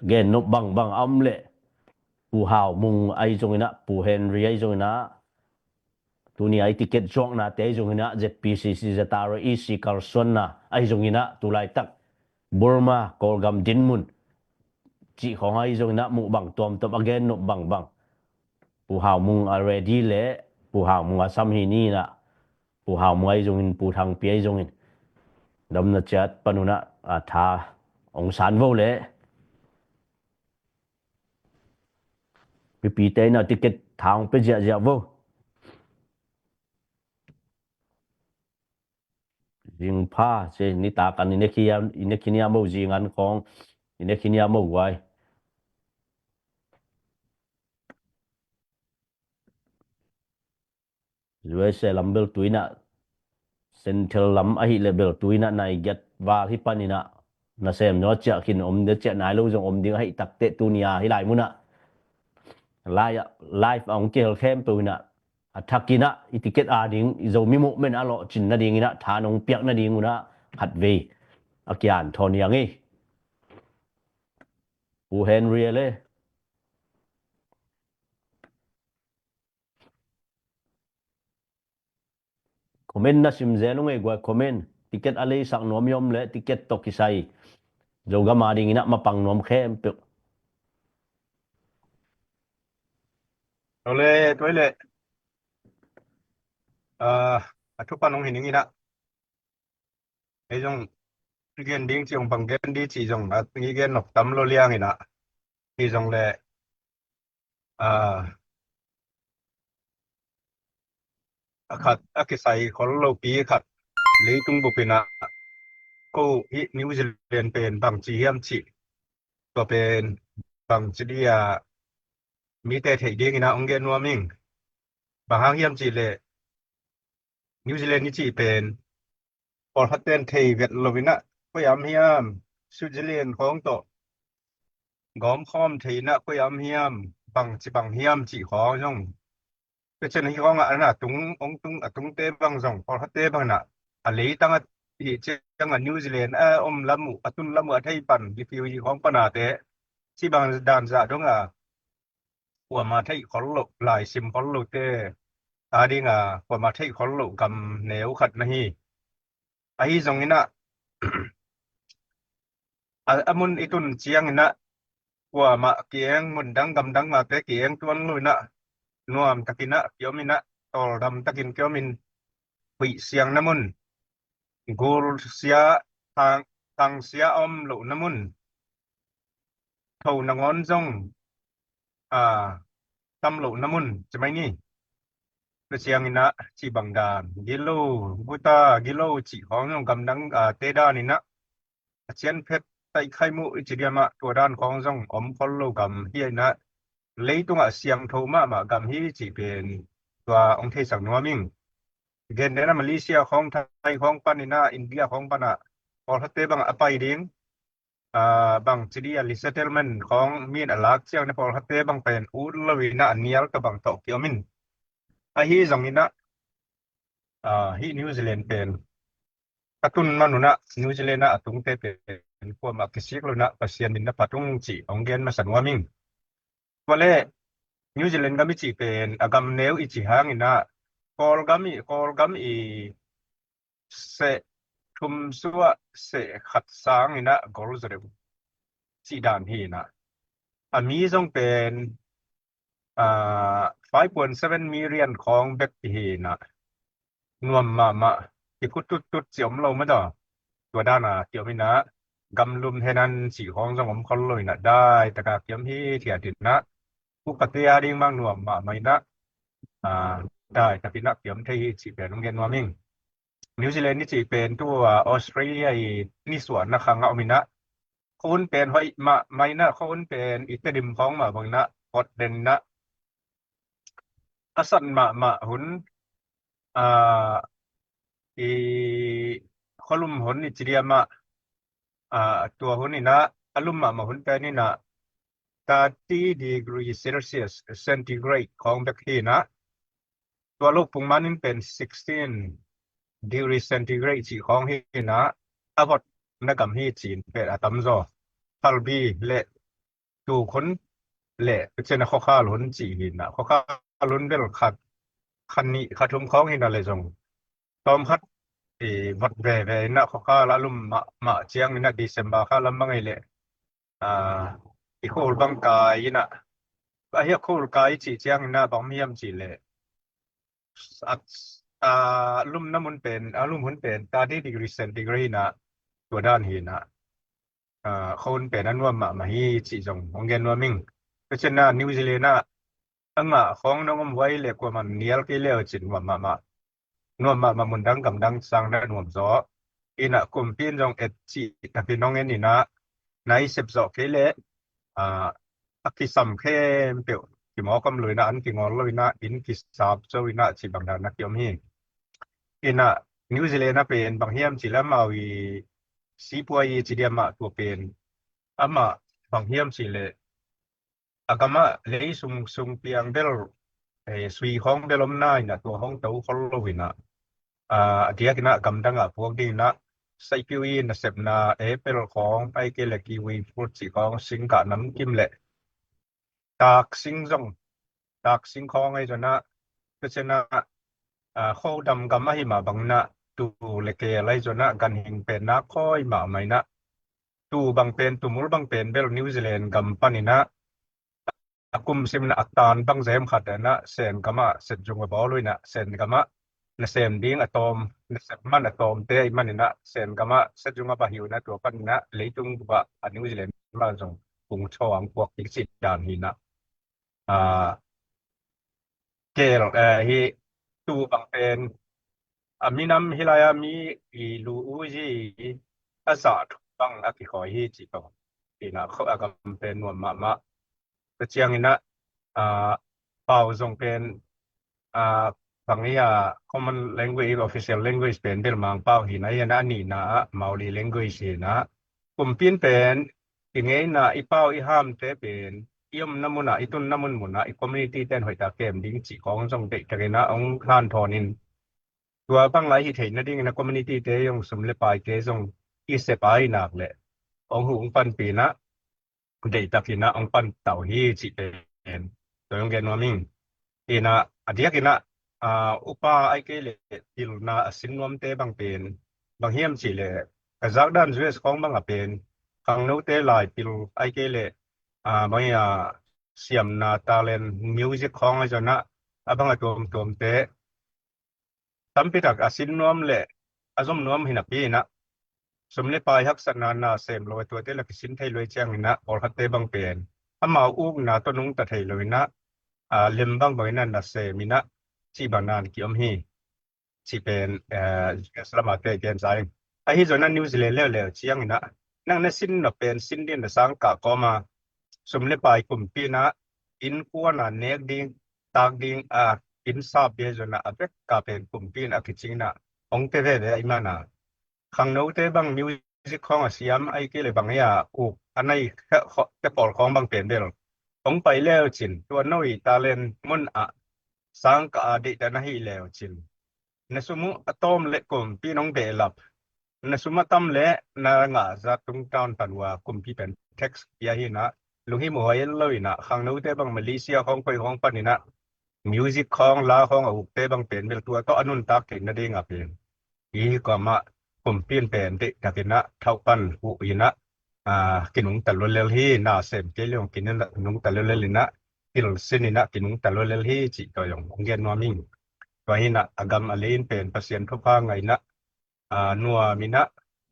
gen nop bangbang a om leh, Pu Hau Mung ahi zong inah, Pu Henry ahi zong inah, tuni a i ticket zuaknate ahi zong inah, Z P C C, Z R A E C kalsuanna ahi zong inah, tu laitak Burma, Kawlgam dinmun cih khawng ahi zong inah, muh bang tuamtuam a gen nop bangbang, Pu Hau Mung a ready leh, Pu Hau Mung a sam hi ni inah, Pu Hau Mung ahi zongin, Pu Thang Pi ahi zongin, damna ciat pan un ah, a, tha hong san vo leh, mipite inah ticket tha hong pia ziahziah vo. Zing pha, se nitak an i ne khi hiam, i ne khi hiam maw, zing an khawng i ne khi hiam maw guai. U S A lam bel tu inah, Central lam ahih leh bel tu inah nai giat val hi pan inah, nasem naw ciah khin om dia ciah nai lo zong om ding ahih takteh tuni a hih lai munah live, live a hong kihel khempeuh inah, a thak inah i ticket a ding i Zomi movement a lawhcin nading inah tha nong piak nading unah khatvei a kian thawn hiang hi. U Henry le comment na sim zel ung ei guai, comment. Ticket a leisak nuam i om le ticket tawh kisai Zogam a ding inah mapang nuam khempeuh. Ole tuai le, ah, a thupan hong hi ning inah. Ei zong gen ding ci hong bang gen di ci zong a ngi gen nok tam lo liang inah. Hi zong le, ah, a khat a kisai khol lopi khat leitung bup inah ko hih New Zealand pen bangci hiam cih, tua pen bangci dia mite theih ding inah hong gen nuam ing. Bang hang hiam cih leh New Zealand i cih pen pawlkhat ten thei vet lo inah koi am hiam, Switzerland khawng tawh gawmkhawm thei inah koi am hiam, bangci bang hiam cih khawng zong. Tua ciang hi khawngah ana tung, hong tung, a tungte bang zong pawlkhatte bang inah a leitang a hih ciangah New Zealand a om lam uh, a tun lam uh a thei pan, hi piu hi khawng pana te ci bang dan zah dong a kuama theih khol loh, laisim khol lohte a ding a kuama theih khol loh gam neu khat na hi. Ahi zong inah a, a mun i tun ciang inah kuamah kieng, mun dang gam dang mate kieng tuan lo inah nuam tak inah kiom inah tawldam takin kiom in, huih siang na mun, gul sia, thang, thang sia om loh na mun, tho nangawn zong a tam loh na mun ci mai ni. Tua ciang inah ci bang dan gilo, guta gilo cih khawng zong gam dang a te dan inah a cian phet taih khai muh i ci diam ah tua dan khawng zong om khol lo gam hi inah, leitungah siangtho mahmah gam hi cih pen tua hong theisak nuam ing. Gen den a Malaysia khawng, Thai khawng pan inah, India khawng panah pawlkhatte bang a pai ding, ah, bangci dia resettlement khawng min a lak ciang inah pawlkhatte bang pen ut lo inah a nial ka bang tawh kiom in. Ahi zong inah, ah, hih New Zealand pen a tun man unah New Zealand ah a tungte pen kuamah kisik lo inah Pasian min na phat ung cih hong gen masa nuam ing. Tua le New Zealand gam i cih pen a gam neu i cih hang inah Kawlgam i, Kawlgam i seh thum suah seh khat sang inah gol zaw deuh cih dan hi inah, a mi zong pen, ah, five point seven million khawng bek hi inah, nuam mahmah, kiphut tuttut ci om lo mah daw. Tua dana kiom inah gamlum henan cih khawng zong om khol lo inah dai taka kiom hithiat inah, upate a ding mang nuam mahmah inah, ah, dai tak inah kiom thei hi cih pen hong gen nuam ing. New Zealand i cih pen tua Australia i nisuahna khang a om inah, khua hun pen hoih mahmah inah, khua hun pen i Tedim khawng mah bang inah hot den inah, a sat mahmah hun, ah, i khualum hun i ci diam ah, ah, tua hun inah a lum mahmah hun pen inah thirty degree Celsius, centigrade khawng bek hi inah, tua lo pung man in pen sixteen degree centigrade cih khawng hi inah, a vot na gam hi cih in pen a tam zaw. Phalbi le Tuk hun le tua ciang a khuakhal hun cih hi inah, khuakhal hun bel khat, khat nih, khat thum khawng hi inah le zong tawm khat i vot veve inah khuakhal a lum mahmah ciang inah December kha lam bang ei le, ah, i khua ul bang kai inah, ahi a khua ul kai i cih ciang inah bang hiam cih le, a, a lum na mun pen, a lum hun pen thirty degree centigrade inah, tua dan hi inah, ah, khua hun pen a nuam mahmah hi cih zong hong gen nuam ing. Tua ciang inah New Zealand ah a ngah khawng nong om vai le kuaman nial kei le uh cin nuam mahmah. Nuam mahmah, mun dang gam dang sang na nuam zaw. Inah kumpi in zong et cih tak in nong en inah, na i sep zawh kei le, ah, a kisam khempeuh kimawk om lo in ah, an kingawl lo in ah, inn kisap zo in ah, cih bang dan a kiom hi. In ah New Zealand ah pen bang hiam cih leh amau i sipuai i ci diam ah, tua pen amah bang hiam cih leh a gam ah lei sung sung piang bel, eh, sui khawng bel om na in ah, tua hong to khol lo in ah, a diak in ah gamdang ah puak ding in ah, saipiu i nasepna apple khawng, ahih kei leh kiwi fruit cih khawng, singkah namkim leh taksing zong, taksing khawng ahi zong in ah, tua ciang in ah, a, khuadam gam ahi mah bang in ah, tuu leh keel ahi zong in ah, ganhing pen nak khawi mahmah in ah, tuu bang pen, tuumul bang pen bel New Zealand gam pan in ah, a kum sim in ah a tan bang zem khat in ah, Sen gam ah set zung a bawl uh in ah, Sen gam ah nasem ding a tawm, nasem man a tawmte ahih man in ah, Sen gam ah set zung a va hi uh in ah, tua pan in ah leitung bup ah a New Zealand mah zong kung chaw ang puak ding cih dan hi in ah, a, keel, eh, hi, tuu bang pen a minam hi lai a mi i lu u zi a zah thuk bang a kikhawi hi cih tawh in ah, kho a gam pen nuam mahmah. Tua ciang in ah, a, pau zong pen, a, bang hi a, common language, official language pen bel Mang pau hi in ah, hi in ah a nihna ah Mauli language hi in ah, kumpi in pen i ngeina, i pau i hamte pen i omna mun ah, i tunna mun mun ah i community ten hoihtak kem ding cih khawng zong deihtak in ah hong hanthawn in, tua bang lai hi theihna ding in ah community te zong, sum leh paite zong i sep a i nak leh hong huh, hong panpih in ah, deihtak in ah hong pan tau hi cih pen tua hong gen nuam ing. In ah a diak in ah, a, upa ahih kei leh pilna a sin nuamte bang pen bang hiam cih leh, ka zak dan U S khawng bang ah pen khangnote lai pil ahih kei leh, a, bang hi a, siamna, talent, music khawng ahi zong in ah, a bang a tuamtuamte tampi tak a sin nuam leh a zom nuam hi napi in ah, sum leh pai haksatna, na sem lo a, tuate lah kisin thei lo ahih ciang in ah, pawlkhatte bang pen amau ukna tawh nungta thei lo in ah, a, lem bangbang in ah nasem in ah, cih bang dan kiom hi cih pen, eh, U S lam ah te gen sa ing. Ahi zong in ah New Zealand leuleu ciang in ah, nang na sin nop pen sin ding in ah sangkah kawm a, sum leh pai kumpi in ah, innkuan a nek ding, tak ding, a, inn sap bia zong in ah a bek a pen kumpi in a kicing in ah hong pia veve ahih man a, khangnote bang music khawng a siam ahih kei leh bang hi a, uk a nei te pawl khawng bang pen bel hong pai le uh cin, tua no i talent mun ah sangkah a deihdan ahih le uh cin, na sum uh a tawm leh kumpi in hong behlap, na sum a tam leh na ngah zah tungtawn pan uh a kumpi pen tax pia hi in ah, lunghimawh huai lo in ah, khangnote bang Malaysia khawng koi khawng pan in ah music khawng, la khawng a ukte bang pen bel tua tawh a nuntak theihna ding a pen hi. Hi kuamah kumpi in pen deihtak in ah thauh pan uh in ah, a, kinungta lua lel hi, na sem kei leh hong kinungta lua lel in ah, pil sin in ah kinungta lua lel hi cih tua zong hong gen nuam ing. Tua hi in ah a gam a lei in pen Pasian thupha ngah in ah, a, nuam in ah,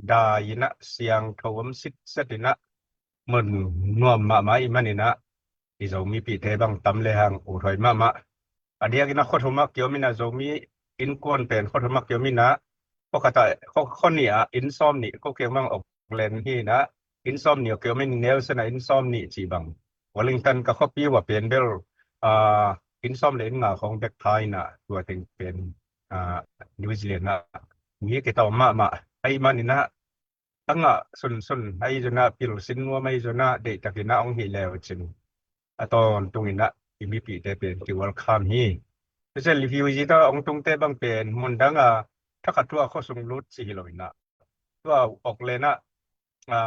dai in ah, siangtho om sitset in ah, mun nuam mahmah ahih man in ah, i Zomipihte bang tam lehang ut huai mahmah. A diak in ah khuathum ah kiom in ah, Zomi innkuan pen khuathum ah kiom in ah, khua khat ah, khua, khua nih ah inn sawm nih, ko kiang bang Auckland hi in ah, inn sawm nih ah kiom in, Nelson ah inn sawm nih cih bang. Wellington ka khuapi uh a pen bel, a, inn sawm leh inn nga khawng bek pha in ah, tua teng pen, a, New Zealand ah mi kitawm mahmah ahih man in ah, a ngah sunsun ahi zong in ah, pil sin nuam ahi zong in ah, deihtak in ah hong hih le uh cin, a tawntung in ah i mipihte pen ki welcome hi. Tua ciang refugee tawh hong tungte bang pen mun dang a, thakhat thu a khua sung lut cih hi lo in ah, tua Auckland ah, a,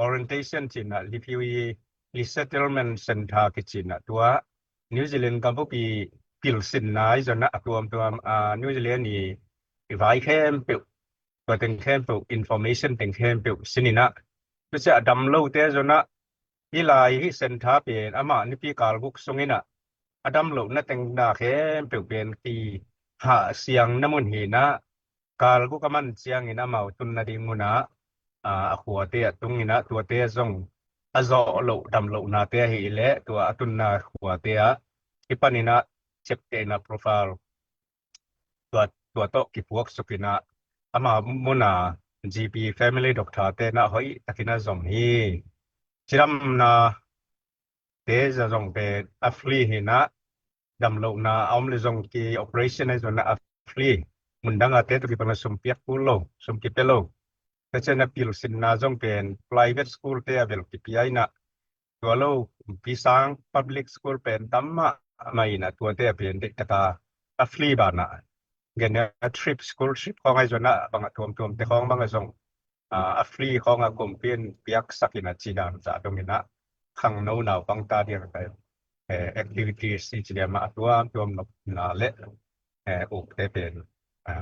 orientation ci in ah, refugee resettlement center kici in ah, tua New Zealand gam bup i pil sinna ahi zong in ah, a tuamtuam, a, New Zealand i, i vai khempeuh, tua teng khempeuh, information teng khempeuh sin in ah, tua ciang a dam lote zong in ah, hih lai hih center pen amah nipi kal guk sung in ah, a dam lohna teng na khempeuh pen kihah siangna mun hi in ah, kal guk a man ciangin amau tunna ding mun ah, a, a khuate ah tung in ah, tuate zong a zawh loh, dam lohnate ahih leh tua a tunna khuate ah kipan in ah, ciaptehna profile tua, tua tawh kipuak suk in ah, ama mun ah G P, family doctor te in ah hoih takin a zom hi. Cidamna te za zong pen a free hi na, damlohna a om le zong ki operation ahi zong na a free. Mundang a te tawh kipan a sum piak kul lo, sum kipia lo. Tua ciang a pilsinna zong pen private school te a bel kipia hi na, tua lo, pi sang public school pen tam mah mah hi na, tuate a pen deih taka a free banah. Gen a trip, school trip khawng ahi zong na, bang a tuamtuam te khawng bang a zong a, a free khawng a kumpi in piaksak hi na, ci dan zah dong hi na, khangno naupang ta ding a, eh, activities i ci liam a tuamtuam nopna le, eh, ukte pen, a,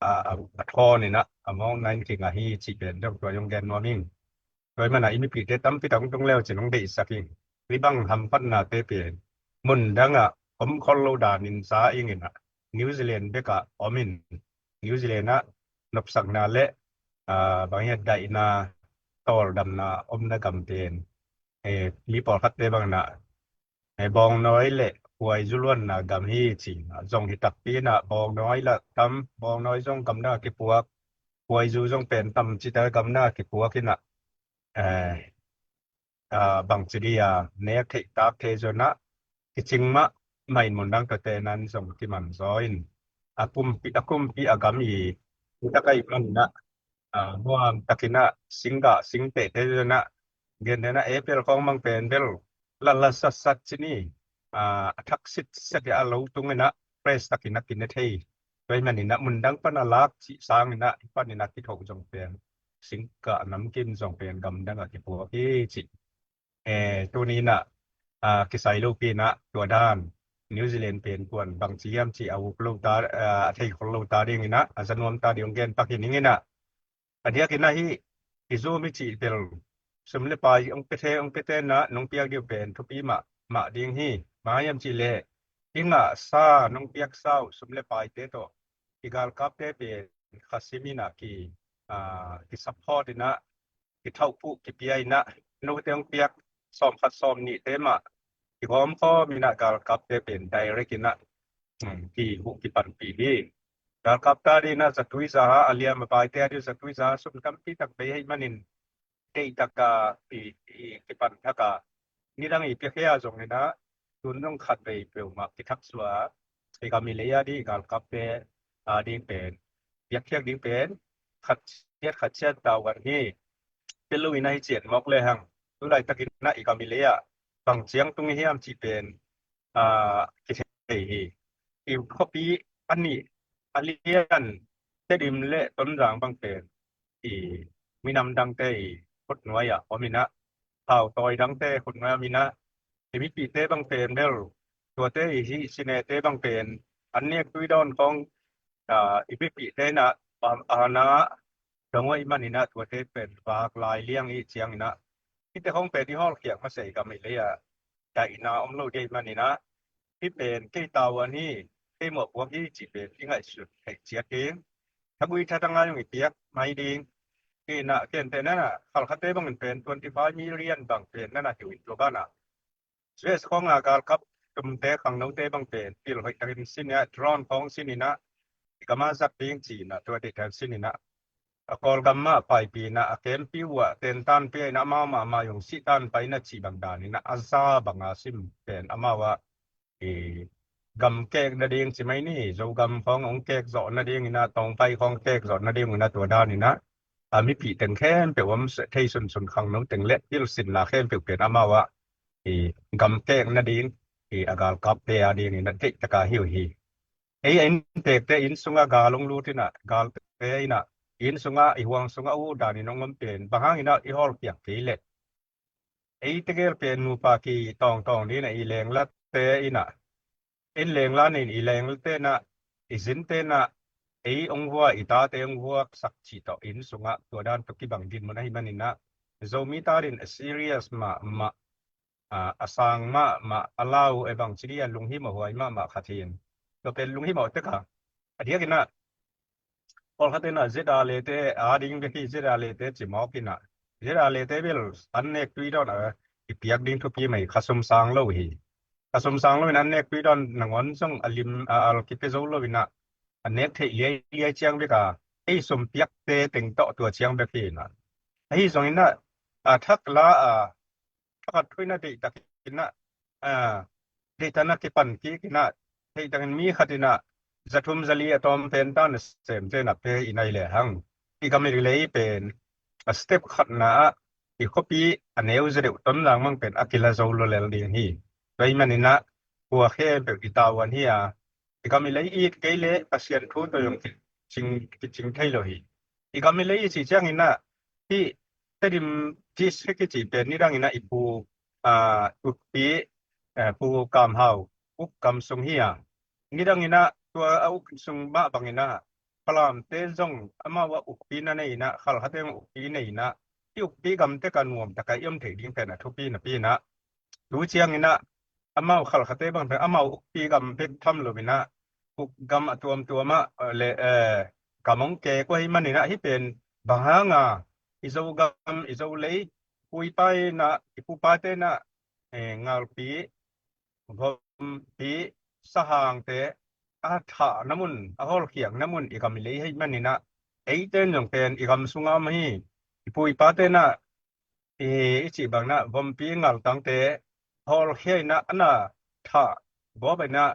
a, a, a thawn hi na, a mawngna in kinga hi ci pen dong tua zong gen nuam ing. Tua hi mana i mipite tampi tak tung leu cin hong deihsak ing. Hih bang hamphatnate pen mundang ah om khol lo danin za ing hi na, New Zealand bekah om in, New Zealand ah nopsakna le, a, bang hiat daihna, tawldamna omna gam pen, eh, mi pawlkhatte bang na, eh, bawngnawi le khuaizu luanna gam hi ci na, zong hi takpi na, bawngnawi la tam, bawngnawi zong gamdang a kipuak, khuaizu zong pen tam cita gamdang a kipuak hi na, eh, a, bangci di a, nek theih tak thei zong na, kicing mah mah in mundang tawte nan zong kiman zaw in, a kumpi, a kumpi a gam i, i tak a i man na, a, nuam takin a, singgah singteh te zong na, gen te na, April khawng mang pen bel lala satsat ci ni, a, a thak sitset a lo tung in a, fresh takin a kine thei. Tua hi manin a mundang pan a lak cih sangin a, i panin a kithoh zong pen, singkah namkim zong pen gamdang a kipuak hi cih. Eh, tuni in a, a, kisai lopi in a tua dan, New Zealand pen kuan bangci hiam cih a uk lo ta, a, a thei khol lo ta ding in a, a za nuam ta ding hong gen pak hi ning in a. A diakin a hih i Zoom i cih bel sum le pai hong pia thei, hong pia thei na, nong piak ding pen thupi mah mah ding hi. Bang hiam cih leh i ngahsa, nong piaksa uh sum le paite tawh i galkapte pen Khasim in a ki, a, ki support in a, ki thauhpuh, ki pia in a, note hong piak sawm khat sawm nihte mah ki gawm khawm in a, galkapte pen direct in a, um, ki huh kipanpih hi. Galkap ta ding in a zatui zaha, a liam a paite a ding zatui zaha sum tampi tak bei hi manin, deih taka i, i kipan thak a, nidang i piak hia zong in a, tun zong khat vei peuhmah kithak suah a, i gam i lei a ding, i galkapte a ding pen, piakkhiak ding pen khat ciat khat ciat tau kan hi. Pia lo in a hi ciat mawk le hang, tu laitakin a i gam i lei ah bang ciang tung i hiam cih pen, a, kithei hi. I khuapi a nih, a lian, Tedim le Tonzang bang pen i minam dangte i khutnuai ah om in a, hau tawi dangte khutnuai ah om in a, i mipihte bang pen bel, tuate i hih sinete bang pen an nek tui dawn khawng, a, i mipihte in a, a, a na dong uh ahih manin a, tuate pen vak lai liang i ciangin a, hihte khawng pen i hawlkhiak masa i gam i lei ah daihna om lo ding ahih manin a, hih pen kei tavuan hi, kei mawhpuak hi cih pen i ngaihsut theih ciat ding. Thagui thatang a zong i piak mai ding. Kei in a, kei in te na na, khalkhate bangin pen twenty five million bang pen na na hi uh in tua banah U S khawng a galkap tumte khangnote bang pen pil hoih takin sin in a, drone khawng sin in a, i gam a zat ding ci in a, tua deih takin sin in a, a Kawlgam mah paipi in a, a kempi uh ah tentan pia in a, amau mahmah zong sihtan pai in a cih bang dan in a, a za bang a sim pen amau ah, i, gam kek nading ci mai ni, Zogam khawng hong kek zawh nading in a, Tawngpai khawng kek zawh nading in a, tua dan in a, a mipih teng khempeuh om thei sunsun, khangno teng le pilsinna khempeuh pen amau ah, i, gam kek nading, i, a galkapte a ding in a deih taka hi uh hi. Ei a inntekte inn sungah gal hong lut in a, galte in a, inn sungah, i huang sungah uh danin hong om pen, bang hangin a i hawlkhiak kei leh, ei tegel pen nupa ki tawngtawng ding in a, i lenglate in a, in lengla nin i lenglate in a, i zinte in a, ei hong vua, i tate hong vuaksak cih tawh inn sungah tua dan tawh kibang dinmun ahih manin a, Zomi ta ding a serious mahmah, a, a sang mahmah, a lau e bang ci ding a lunghimawh huai mahmah khat hi in. Tua pen lunghimawh tek a, a diakin a, pawlkhat in a Z R lete a ding bek hi, Z R lete ci mawk in a, Z R lete bel an nek tui dawn a i piak ding thupi mai, khasum sang lo hi. Khasum sang lo in an nek tui dawn nangawn zong a lim a al kipia zo lo in a, a nek theih liailiai ciang bek a, ei sum piakte teng tawh tua ciang bek hi in a. Ahi zongin a, a thak la a, thakhat thu in a deih takin a, a, deihtan a kipan kik in ah, theih takin mi khat in ah za thum za li a tawm pen ta na sem te na pe i nai le hang. I gam i lei pen a step khatna ah i khuapi a neu za deuh ton lang mang pen a kila zo lo lel ding hi. Tua ahih manin ah kua khempeuh i tavuan hi a, i gam i lei it kei le Pasian thu tawh zong kicing, kicing thei lo hi. I gam i lei i cih ciangin ah hih Tedim district i cih pen nidangin ah i pu, a, ukpi, eh, Pu Kam Hau uk gam sung hi a, nidangin ah tua a uk sung mah bangin ah Falamte zong amau a ukpi na nei in ah, Khalkhate zong ukpi nei in ah, hih ukpi gam tek a nuam tak a i om thei ding pen a thupi napi in ah, tu ciangin ah amau Khalkhate bang pen amau ukpi gam bek tham lo in ah, uk gam a tuamtuam ah, eh, le, eh, gam hong kek uh ahih manin ah hih pen bang hang a i Zogam, i Zolei, pu i pa in ah, i pu i pate in ah, eh, Ngalpi, Vompi, Sahangte a thahna mun, a hawlkhiakna mun i gam i lei ahih manin ah, eite in zong pen i gam sungah om hi. I pu i pate in ah, i, i cih bangin ah Vompi, Ngaltangte hawlkhia in ah, a na thah bawp in ah,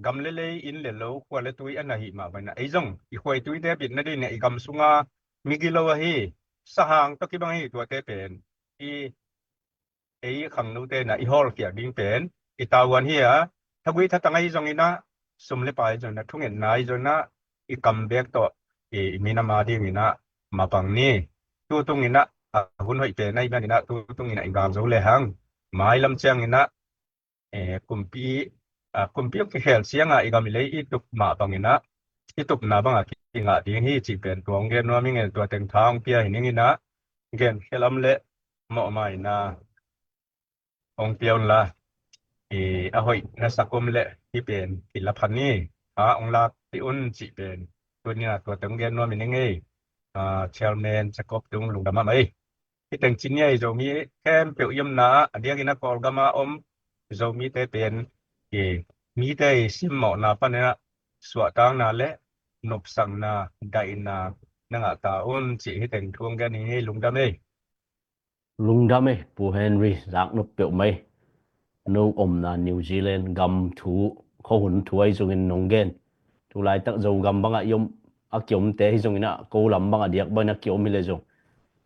gam le lei, inn le lo, khua le tui a na hih mah bangin ah, ei zong i khua i tuite bit nading in ah i gam sungah migilo ahi, Sahang tawh kibang hi. Tuate pen i, ei khangnote in ah i hawlkhiak ding pen i tavuan hi a, thagui thatang ahi zongin ah, sum le pai zongin ah, thungetna ahi zongin ah, i kam bek tawh i, i minam a dingin ah mapang ni. Tutung in ah, a hun hoih pen ahih manin ah, tutung in ah i gal zo le hang, mailam ciangin ah, eh, kumpi, ah, kumpi hong kikhel ciang a i gam i lei i tup mah bangin ah, i tupna bang a kingah ding hi cih pen tua hong gen nuam ing e. Tua teng tha hong pia hi ning in ah, gen khia lam le mawhmaina hong pia un la, i, a hoih na sak om le hih pen kila phan ni, a hong lak pih un cih pen tuni in ah tua teng hong gen nuam hi ning e. Ah, Chairman Jacob tung lungdam mahmah ei. Hih teng ci ni a, i Zomi khempeuh i omna ah, a diakin ah Kawlgam a om Zomite pen, i, mite i simmawhna panin ah suahtakna le nopsakna, daihna na ngah ta un cih hih teng thu hong gen hi. Lungdam ei. Lungdam ei, Pu Henry, zaknop peuhmah ei. No omna New Zealand gam thu, khuahun thu ahi zongin nong gen. Tu laitak Zogam bangah i om, a kiomte hi zongin ah, ko lam bangah diak bangin a kiom hi le zong,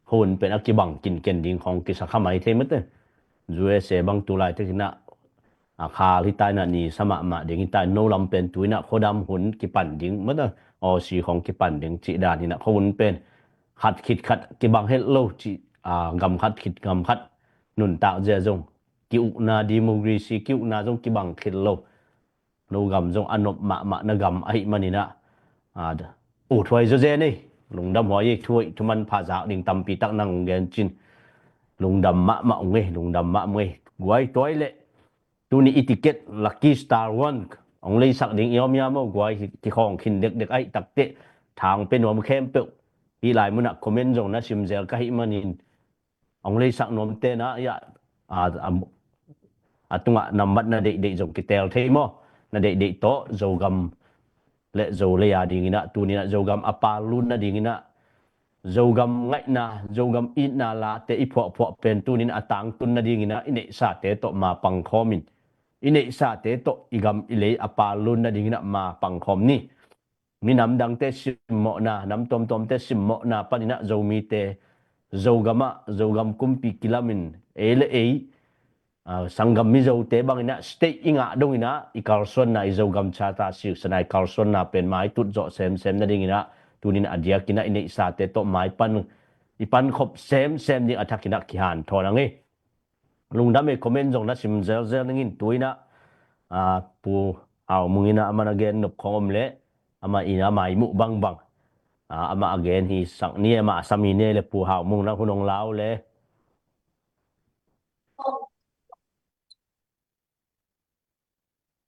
khuahun pen a kibang kinken ding khawng kisa kha mai thei mate. U S A bang tu laitakin ah, a khal hi ta in ah, ni sa mahmah ding hi ta in, no lam pen tu in ah khuadam hun kipan ding mate, Aussie khawng kipan ding cih dan in ah, khuahun pen khat khit khat kibang het lo cih, a, gam khat khit gam khat nuntak zia zong, ki-ukna, democracy ki-ukna zong kibang khit lo. No gam zong a nop mahmah na gam ahih manin ah, a, uthuai zawzen ei, lungdam huai ei. Thuhoih thumanpha zak ding tampi tak nang hong gen cin, lungdam mahmah ung ei, lungdam mahmah ung ei. Guai, tuai leh tuni i ticket Lucky Star One hong leisak ding i om hiam aw? Guai, hi, kikhawng khin dekdek ahih takteh, tha hong pia nuam khempeuh, hih lai munah comment zong na sim zel ka hih manin, hong leisak nuamte na, ya, a, a, a tungah nambat na deihdeih zong kiteel thei maw? Na deihdeih tawh Zogam le Zolei a dingin ah, tuni in ah Zogam a pal lut nadingin ah, Zogam ngaihna, Zogam itna late i phuahphuah pen tuni in a tangtun nadingin ah, i neihsate tawh ma pangkhawm in, i neihsate tawh i gam i lei a pal lut nadingin ah ma pangkhawm ni. Minam dangte simmawhna, nam tuamtuamte simmawhna panin ah Zomite Zogam ah, Zogam kumpi kilamin, ei le ei, a, sanggam Mizote bangin ah state i ngah dongin ah, i kalsuanna, i Zogam Charter sihsanna, i kalsuanna pen maitut zawh semsem nadingin ah, tuni in a diakin ah i neihsate tawh maipan, i pankhop semsem ding a thakin ah kihanthawn ang ei. Lungdam ei, comment zong na sim zelzel ning in. Tu in ah, a, Pu Hau Mung in ah, amah na gen nop khawng om leh, amah in ah maimuh bangbang, a, amah a gen hi sak ni, amah a sam hi ni leh, Pu Hau Mung, na hun hong la uh leh.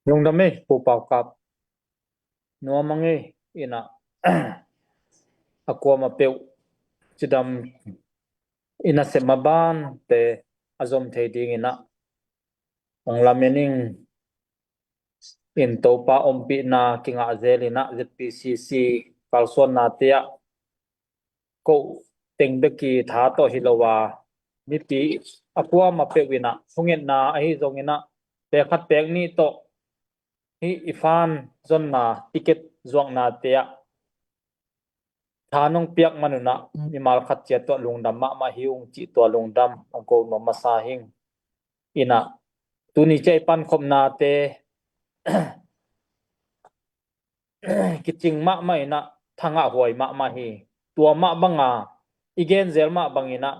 Lungdam ei, Pu Pau Kap. Nuam ang ei, in ah, a kuamah peuh cidam i nasep mabante a zom thei dingin ah hong lamen ing. In Topa ompihna kingah zel in ah, Z P C C kalsuannate ah, ko teng bek i tha tawh hi lo a, mipi a kuamah peuh in ah, thungetna ahi zongin ah, pek khat pek nih tawh hih i fan zonna ticket zuaknate ah tha nong piak man un ah mimal khat ciat tawh lungdam mahmah hi ung cih tua lungdam hong ko nuam masa hing. Inah tuni ciah i pankhopnate kicing mahmah inah thangah huai mahmah hi. Tua mah banga i genzel mah banginah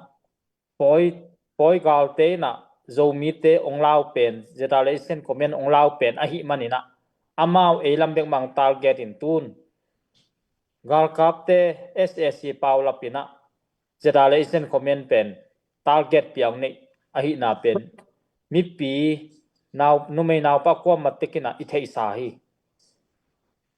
pawi, pawi galte inah Zomite ong lau pen, Z R A le Asian Command ong lau pen ahih maninah amau ei lam bek mang target in tun galkapte S A C paulap inah Z R A le Asian Command pen target piang neih ahihna pen mipi nau, numei naupa kuamah tekinah i theihsa hi.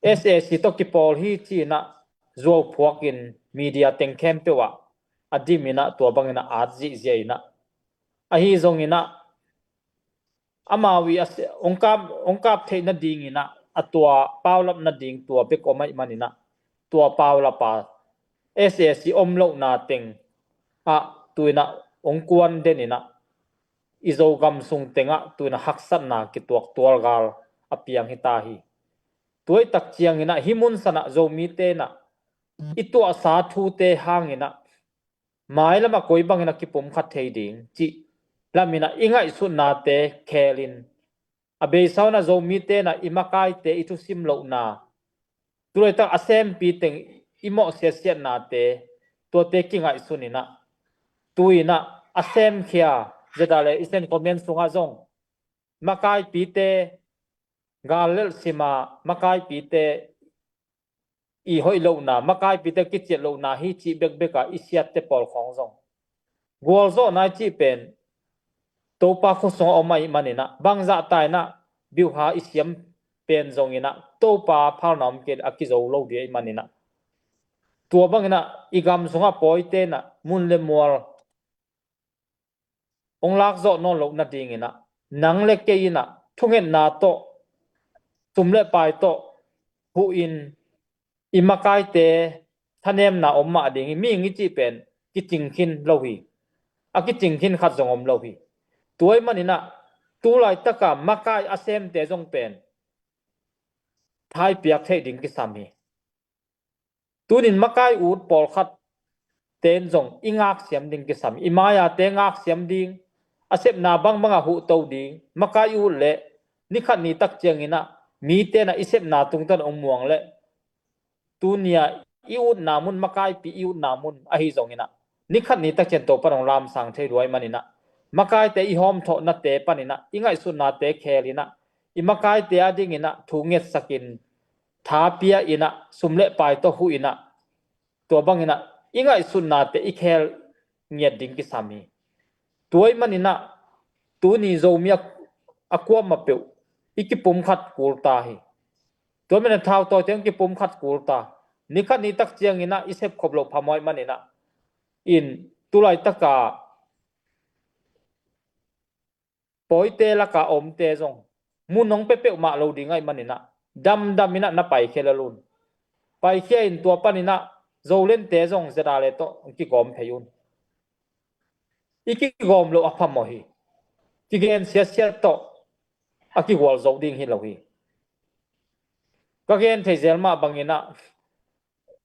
S A C tawh kipawl hi ci-inah zuau phuakin media teng khempeuh ah a dim inah tua banginah at zihziah inah ahi zonginah amau i a se-, ong kap, ong kap theih nadinginah a tua paulap nading tua bek om ahih maninah tua paulap a S A C om lohna teng ah tuinah ong kuan deninah i Zogam sung tengah tuinah haksatna kituak tualgal a piang hita hi. Tuaitak cianginah hih mun sanah Zomite inah i tuahsa thute hanginah mailamah koi bangin a kipumkhat thei ding cih laminah i ngaihsutnate khelin a beisa unah Zomite inah i makaite i thusim lohna tulaitak a sempi teng i mawh siatsiatnate tuate kingaihsun inah tuinah a semkhia Z R A le Asian Command sungah zong makaipite gal lelh sima makaipite i hoih lohna, makaipite kiciat lohna hi cih bekbek a i siatte pawl khawng zong gualzawhna i cih pen Topa khuasungah om ahih maninah bangzah ta inah biuha i siam pen zonginah Topa phalna om kei a kizo lo ding ahih maninah tua banginah i gam sungah pawite inah mun le mual ong lakzawh nawn loh nadinginah nang le kei inah thungetna tawh sum le pai tawh huhin i makaite thanemna om mah ding hi. Mihing i cih pen kicing khin lo hi. A kicing khin khat zong om lo hi. Tua ahih maninah tulaitaka makai a semte zong pen thaipiak theih ding kisam hi. Tunin makai ut pawlkhat ten zong i ngaksiam ding kisam, i maiate ngaksiam ding, a sepna bangbangah huhto ding, makai ut leh nikhat nitak cianginah mite inah i sepna tungtawn ong muang leh tunia i utna mun, makaipi i utna mun ahi zonginah nikhat nitak ciang Topa in ong lamsang thei lua ahih maninah makaite i hawmthawhnate paninah i ngaihsutnate khelinah i makaite a dinginah thu ngetsakin tha pia inah sum le pai tawh huh inah tua banginah i ngaihsutnate i khel ngiat ding kisam hi. Tua ahih maninah tuni Zomi a, a kuamah peuh i kipumkhat kul ta hi. Tua maninah thautawite hong kipumkhat kul ta. Nikhat nitak cianginah i sepkhop loh phamawh ahih maninah in tulaitaka pawite laka omte zong mun hong pia peuhmah lo ding ahih maninah damdam inah na paikhia lel un. Paikhia in tua paninah Zolente zong Z R A le tawh hong kigawm phei un. I kigawm loh a phamawh hi. Kigen siatsiat tawh a kigualzo ding hi lo hi. Ka gen thei zel mah banginah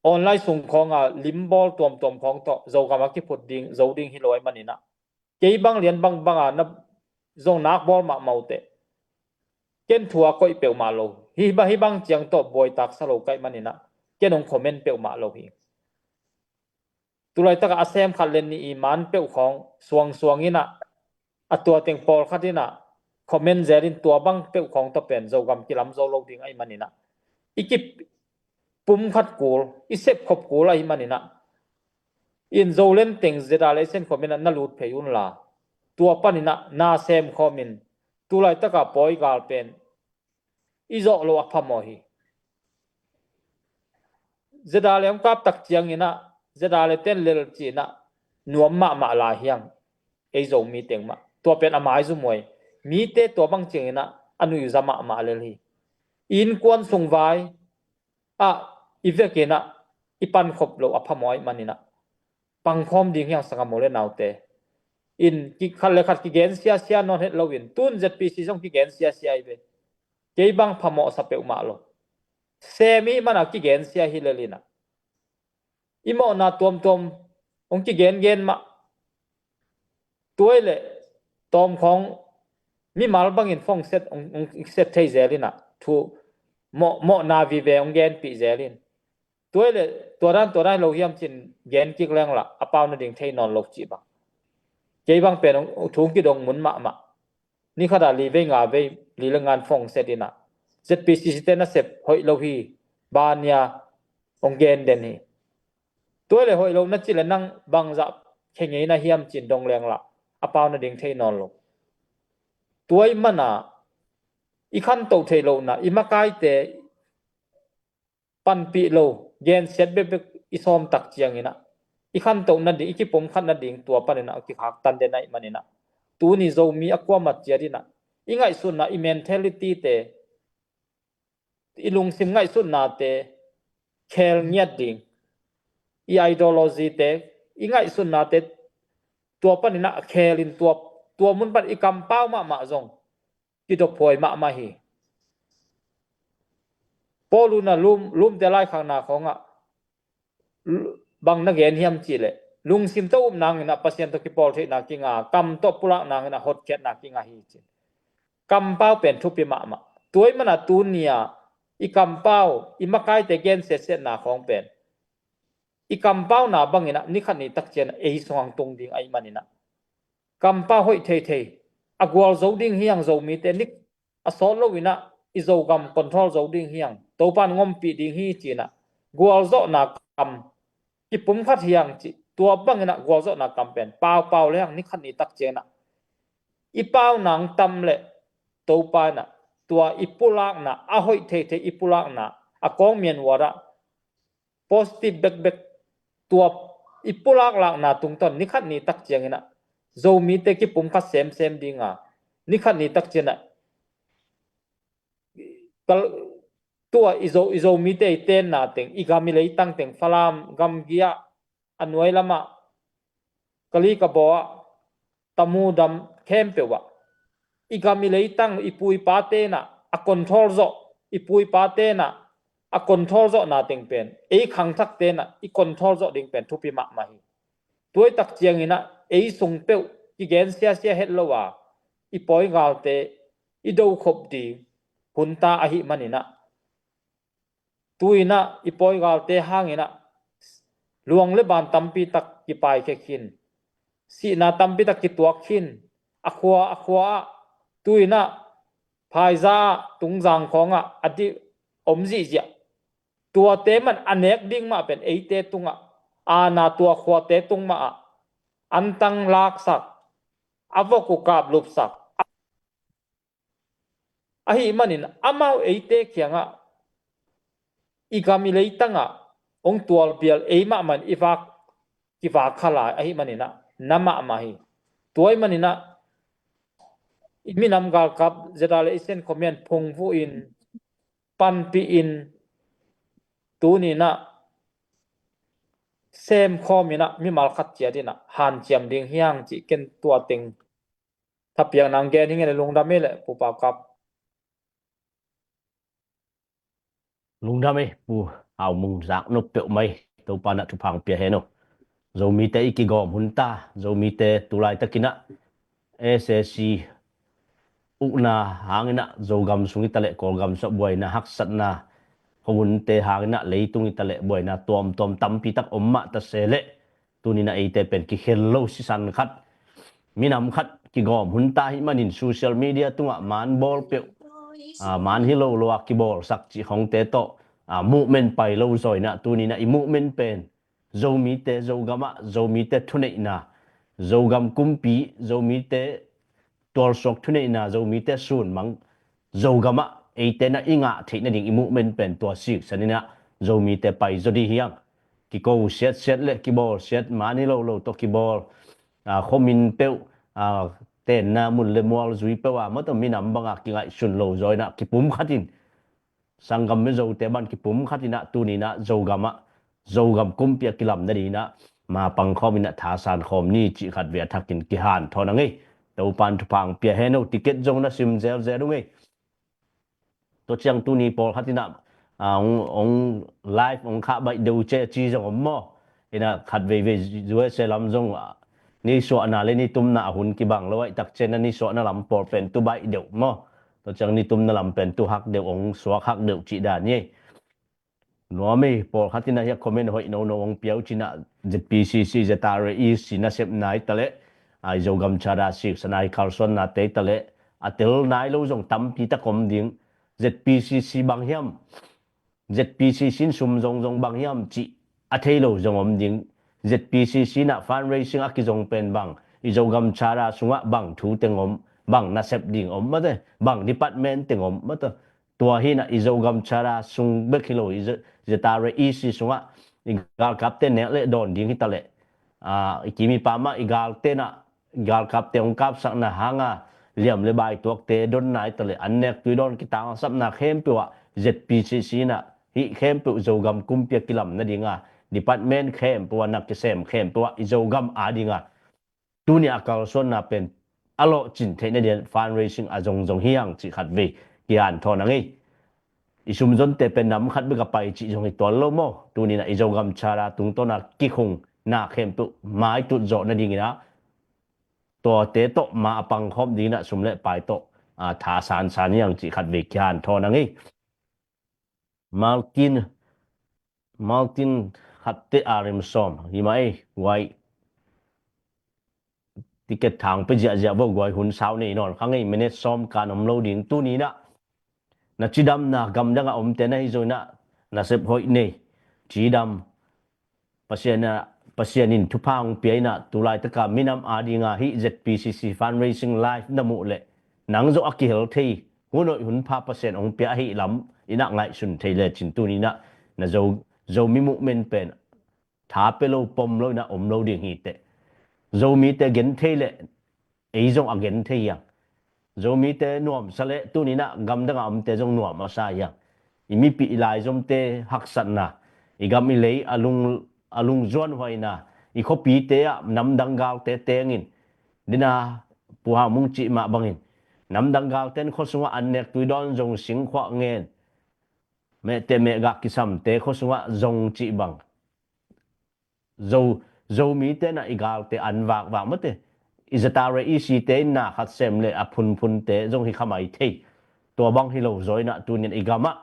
online sung khawnga limbawl tuamtuam khawng tawh Zogam a kiphut ding zo ding hi lo ahih maninah kei bang lian bangbanga na zong nak bawl mahmah uh teh ken thu a koih peuhmah lo hi. Hih bang, hih bang ciang tawh buai taksa lo ka hih maninah ken hong comment peuhmah lo hi. Tulaitaka a sem khat le nih i man peuh khawng suangsuang inah a tua teng pawlkhat inah comment zel in tua bang peuh khawng tawh pen Zogam kilam zo lo ding ahih maninah i kipumkhat kul, i sepkhop kul ahih maninah in Zolen teng Z R A le Asian Command ah na lut phei unla tua paninah na semkhawm in tulaitaka pawi gal pen i zawh loh a phamawh hi. Z R A le hong kap tak cianginah Z R A le ten lel cinah nuam mahmah lai hiang ei Zomi teng mah. Tua pen a maizum uh hi. Mite tua bang cianginah a nuihza mahmah lel hi. I innkuan sung vai ah i vekinah i pankhop loh a phamawh ahih maninah pangkhawm ding hiang sangam u le naute. in ki, khat le khat kigen siasia nawn het loin, tun Z P C zong kigen siasia hi ve. Kei bang phamawhsa peuhmah lo. Sem i hih mana kigen sia hi lel inah, i mawhna tuamtuam hong kigengen mah. Tua i leh tawmkhawng mimal bangin phone set, hong, hong set thei zel inah, thu mawh, mawhna vive hong genpih zel in. Tua i leh tua dan, tua dan hi lo hiam cin gen kik leng lah a pau nading thei nawn lo cih bang. Kei bang pen hong, thu hong kidong mun mahmah. Ni khat ah li vei nga vei, li le nga in phone set inah, Z P C C te nasep hoih lo hi, bania hong gen den hi. Tua i leh hoih lo na cih leh nang bangzah khe ngei na hiam cin dong leng lah a pau nading thei nawn lo. Tua i mana i khantoh theih lohna, i makaite panpih lo, gensiat bekbek i sawm tak ciang inah, i khantoh nading, i kipumkhat nading tua pan inah kikhaktan den ahih man inah, tuni Zomi a kuamah ciat inah i ngaihsutna, i mentality te, i lungsim ngaihsutnate khel ngiat ding, i ideology te, i ngaihsutnate tua pan inah khel in, tua, tua mun pan i kampau mahmah zong kidophuai mahmah hi. Paul in ah Rom, Romte laikhakna khawngah bang na gen hiam cih leh, lungsim tawh up nang inah Pasian tawh kipawl theihna kinga, kam tawh pulak nang inah hotkhiatna kinga hi ci. Kampau pen thupi mahmah. Tua i mana tuni-a i kampau, i makaite gen setsetna khawng pen, i kampauna bang inah ni khat ni tak ciang ei sungah tung ding ahih man inah, kampau hoih theithei, a gualzo ding hi hang, Zomite nik a sawt lo inah i Zogam control zo ding hi hang, Topan ngompih ding hi ci inah gualzawhna kam kipumkhat hi hang cih. Tua bang inah gualzawhna kam pen paupau le hang, ni khat ni tak ciang inah i pau nang tam leh Topa inah tua i pulakna, a hoih theithei i pulakna, a kawng mian uar ah positive bekbek, tua i pulaklakna tungtawn ni khat ni tak ciang inah Zomite kipumkhat semsem dinga, ni khat ni tak ciang inah kal, tua i Zo, i Zomite i tenna teng, i gam i leitang teng, Falam gamgi ah, a nuai lamah, Kali Kabaw ah, Tamu dam khempeuh ah, i gam i leitang, i pu i pate inah a control zawh, i pu i pate inah a control zawhna teng pen ei khangthakte inah i control zawh ding pen thupi mahmah hi. Tua i tak ciang inah ei sung peuh kigen siasia het lo a, i pawi galte i dokhop ding hun ta ahih man inah, tu inah i pawi galte hang inah luang le ban tampi tak kipaikhia khin, sihna tampi tak kituak khin, a khua, a khua ah, tu inah Phaiza ah, Tungzang khawngah a dih om zihziah. Tuate man a nek ding mah pen eite tungah, a na tua khuate tung mah ah antang laksak, a vok uh kaplupsak. Ahih manin amau eite kiangah i gam i leitangah hong tualpial ei mahmah in i vak, kivak kha lai ahih man inah na mahmah hi. Tua ahih man inah i minam galkap Z R le i Central Command phungvuh in, panpih in, tuni inah semkhawm inah mimal khat ciat inah hanciam ding hi hang cih ken tua teng thapiak nang gen hi ngen. Lungdam hi leh Pu Pau Kap. Lungdam hi Pu Hau Mung, zak nop peuhmah hi. Topa inah thupha hong pia hen aw. Zomite i kigawm hun ta, Zomite tulaitak inah S A C ukna hang inah Zogam sung hi ta leh Kawlgam sung ah buaina haksatna, khuahunte hang inah leitung hi ta leh buaina tuamtuam tampi tak om mah ta se leh, tuni inah eite pen kikhel lo sisan khat, minam khat kigawm hun ta ahih manin social media tungah man bawl peuh, ah, man hi lo lo a kibawlsak cih khawngte tawh, ah, movement pai lo zaw inah, tuni inah i movement pen Zomite, Zogam ah Zomite thuneihna, Zogam kumpi, Zomite tualsuak thuneihna, Zomite sunmang, Zogam ah eite inah i ngah theih nading i movement pen tua siksan inah Zomite pai zaw ding hi hang. Kiko siatsiat le kibawl siat, man hi lo lo tawh kibawl, ah, khuamin peuh, ah, tenna mun le mual zui peuh a, mawtaw minam bangah kingaihsun lo zaw inah kipumkhat in, sanggam Mizote bang kipumkhat inah tuni inah Zogam ah, Zogam kumpi ah kilam nading inah ma pangkhawm in a thasan khawm ni cih khat ve a thakin kihanthawn a ngei. Topan thupha ang pia hen o, ticket zong na sim zelzel u ngei. Tua ciang tuni pawlkhat in a, a, ong, ong live ong khah baih deuh ce a ci zong om maw? Ina khat veivei U S A lam zong, a, ni suahna le ni tumna a hun kibang lo aih tak cian a ni suahna lam pawl pen tu baih deuh maw? Tua ciang ni tumna lam pen tu hak deuh, ong suak hak deuh cih dan hi. Nuam ei, pawlkhat in a hiah comment hoih nono ong pia uh cin a, Z P C C, Z R A E C nasepna hi taleh, a, i Zogam Charter siksan a i kalsuannate hi taleh, a tel nai lo zong tampi tak om ding. Z P C C bang hiam, Z P C C in sum zongzong bang hiam cih a thei lo zong om ding. Z P C C in a fundraising a kizong pen bang, i Zogam Charter sungah bang thu teng om, bang nasep ding om mate, bang department teng om mate. Tua hi in a i Zogam Charter sung bek hi lo, i Z-, Z R A E C sungah i galkapte nek le dawn ding hi taleh, a, i kim i pam ah i galte in a, galkapte ong kapsakna hanga liam le bai tuakte donna hi taleh, an nek tui dawn kitangsapna khempeuh ah Z P C C in a hih khempeuh Zogam kumpi a kilam nadinga, department khempeuh ah na kisem khempeuh ah i Zogam a dinga tuni a kalsuanna pen a lawhcin theih nading fundraising a zongzong hi hang cih khat vei kihanthawn a ngei. I sumzonte pen nam khat bek a pai cih zong hi tuan lo maw? Tuni in a i Zogam Charter tungtawn a kikhungna khempeuh maitut zawh nading in a, tuate tawh ma a pangkhawm ding in a sum le pai tawh, a, thasansan hi hang cih khat vei kihanthawn a ngei. Martin, Martin khatte a rim sawm hi mah ei, guai. Ticket thang pe ziahziah vo guai, hun sau nei nawn kha ngei, minute sawm kan om lo ding. Tuni in a na cidamna gamdang a omte na hi zo in a nasep hoih nei, cidam. Pasian a, Pasian in thupha hong pia in a, tulaitaka minam a dinga hih Z P C C fundraising live na muh leh nang zong a kihel thei, hun hoih hun pha Pasian hong pia ahih lam in a ngaihsun thei lecin tuni in a na Zo, Zomi movement pen tha pe lo pom lo in a om lo ding hi teh. Zomite gen thei leh ei zong a gen thei hi hang. Zomite nuamsa leh tuni in a gamdang a omte zong nuam a sa hi hang. I mipih i laizomte haksatna, i gam i lei a lung, a lungzuanhuaina, i khuapite ah namdang galte tengin, dina Pu Hau Mung cih mah bangin, namdang galte in khua sungah an nek tui dawn zong, singkhuah ngen, mehteh mehgah kisamte khua sungah zong cih bang. Zo, Zomite in a i galte an vakvak mate. I Z R A E C te in na khat sem le a phunphunte zong hi kha mai thei. Tua bang hi lo zaw in a tuni in a i gam ah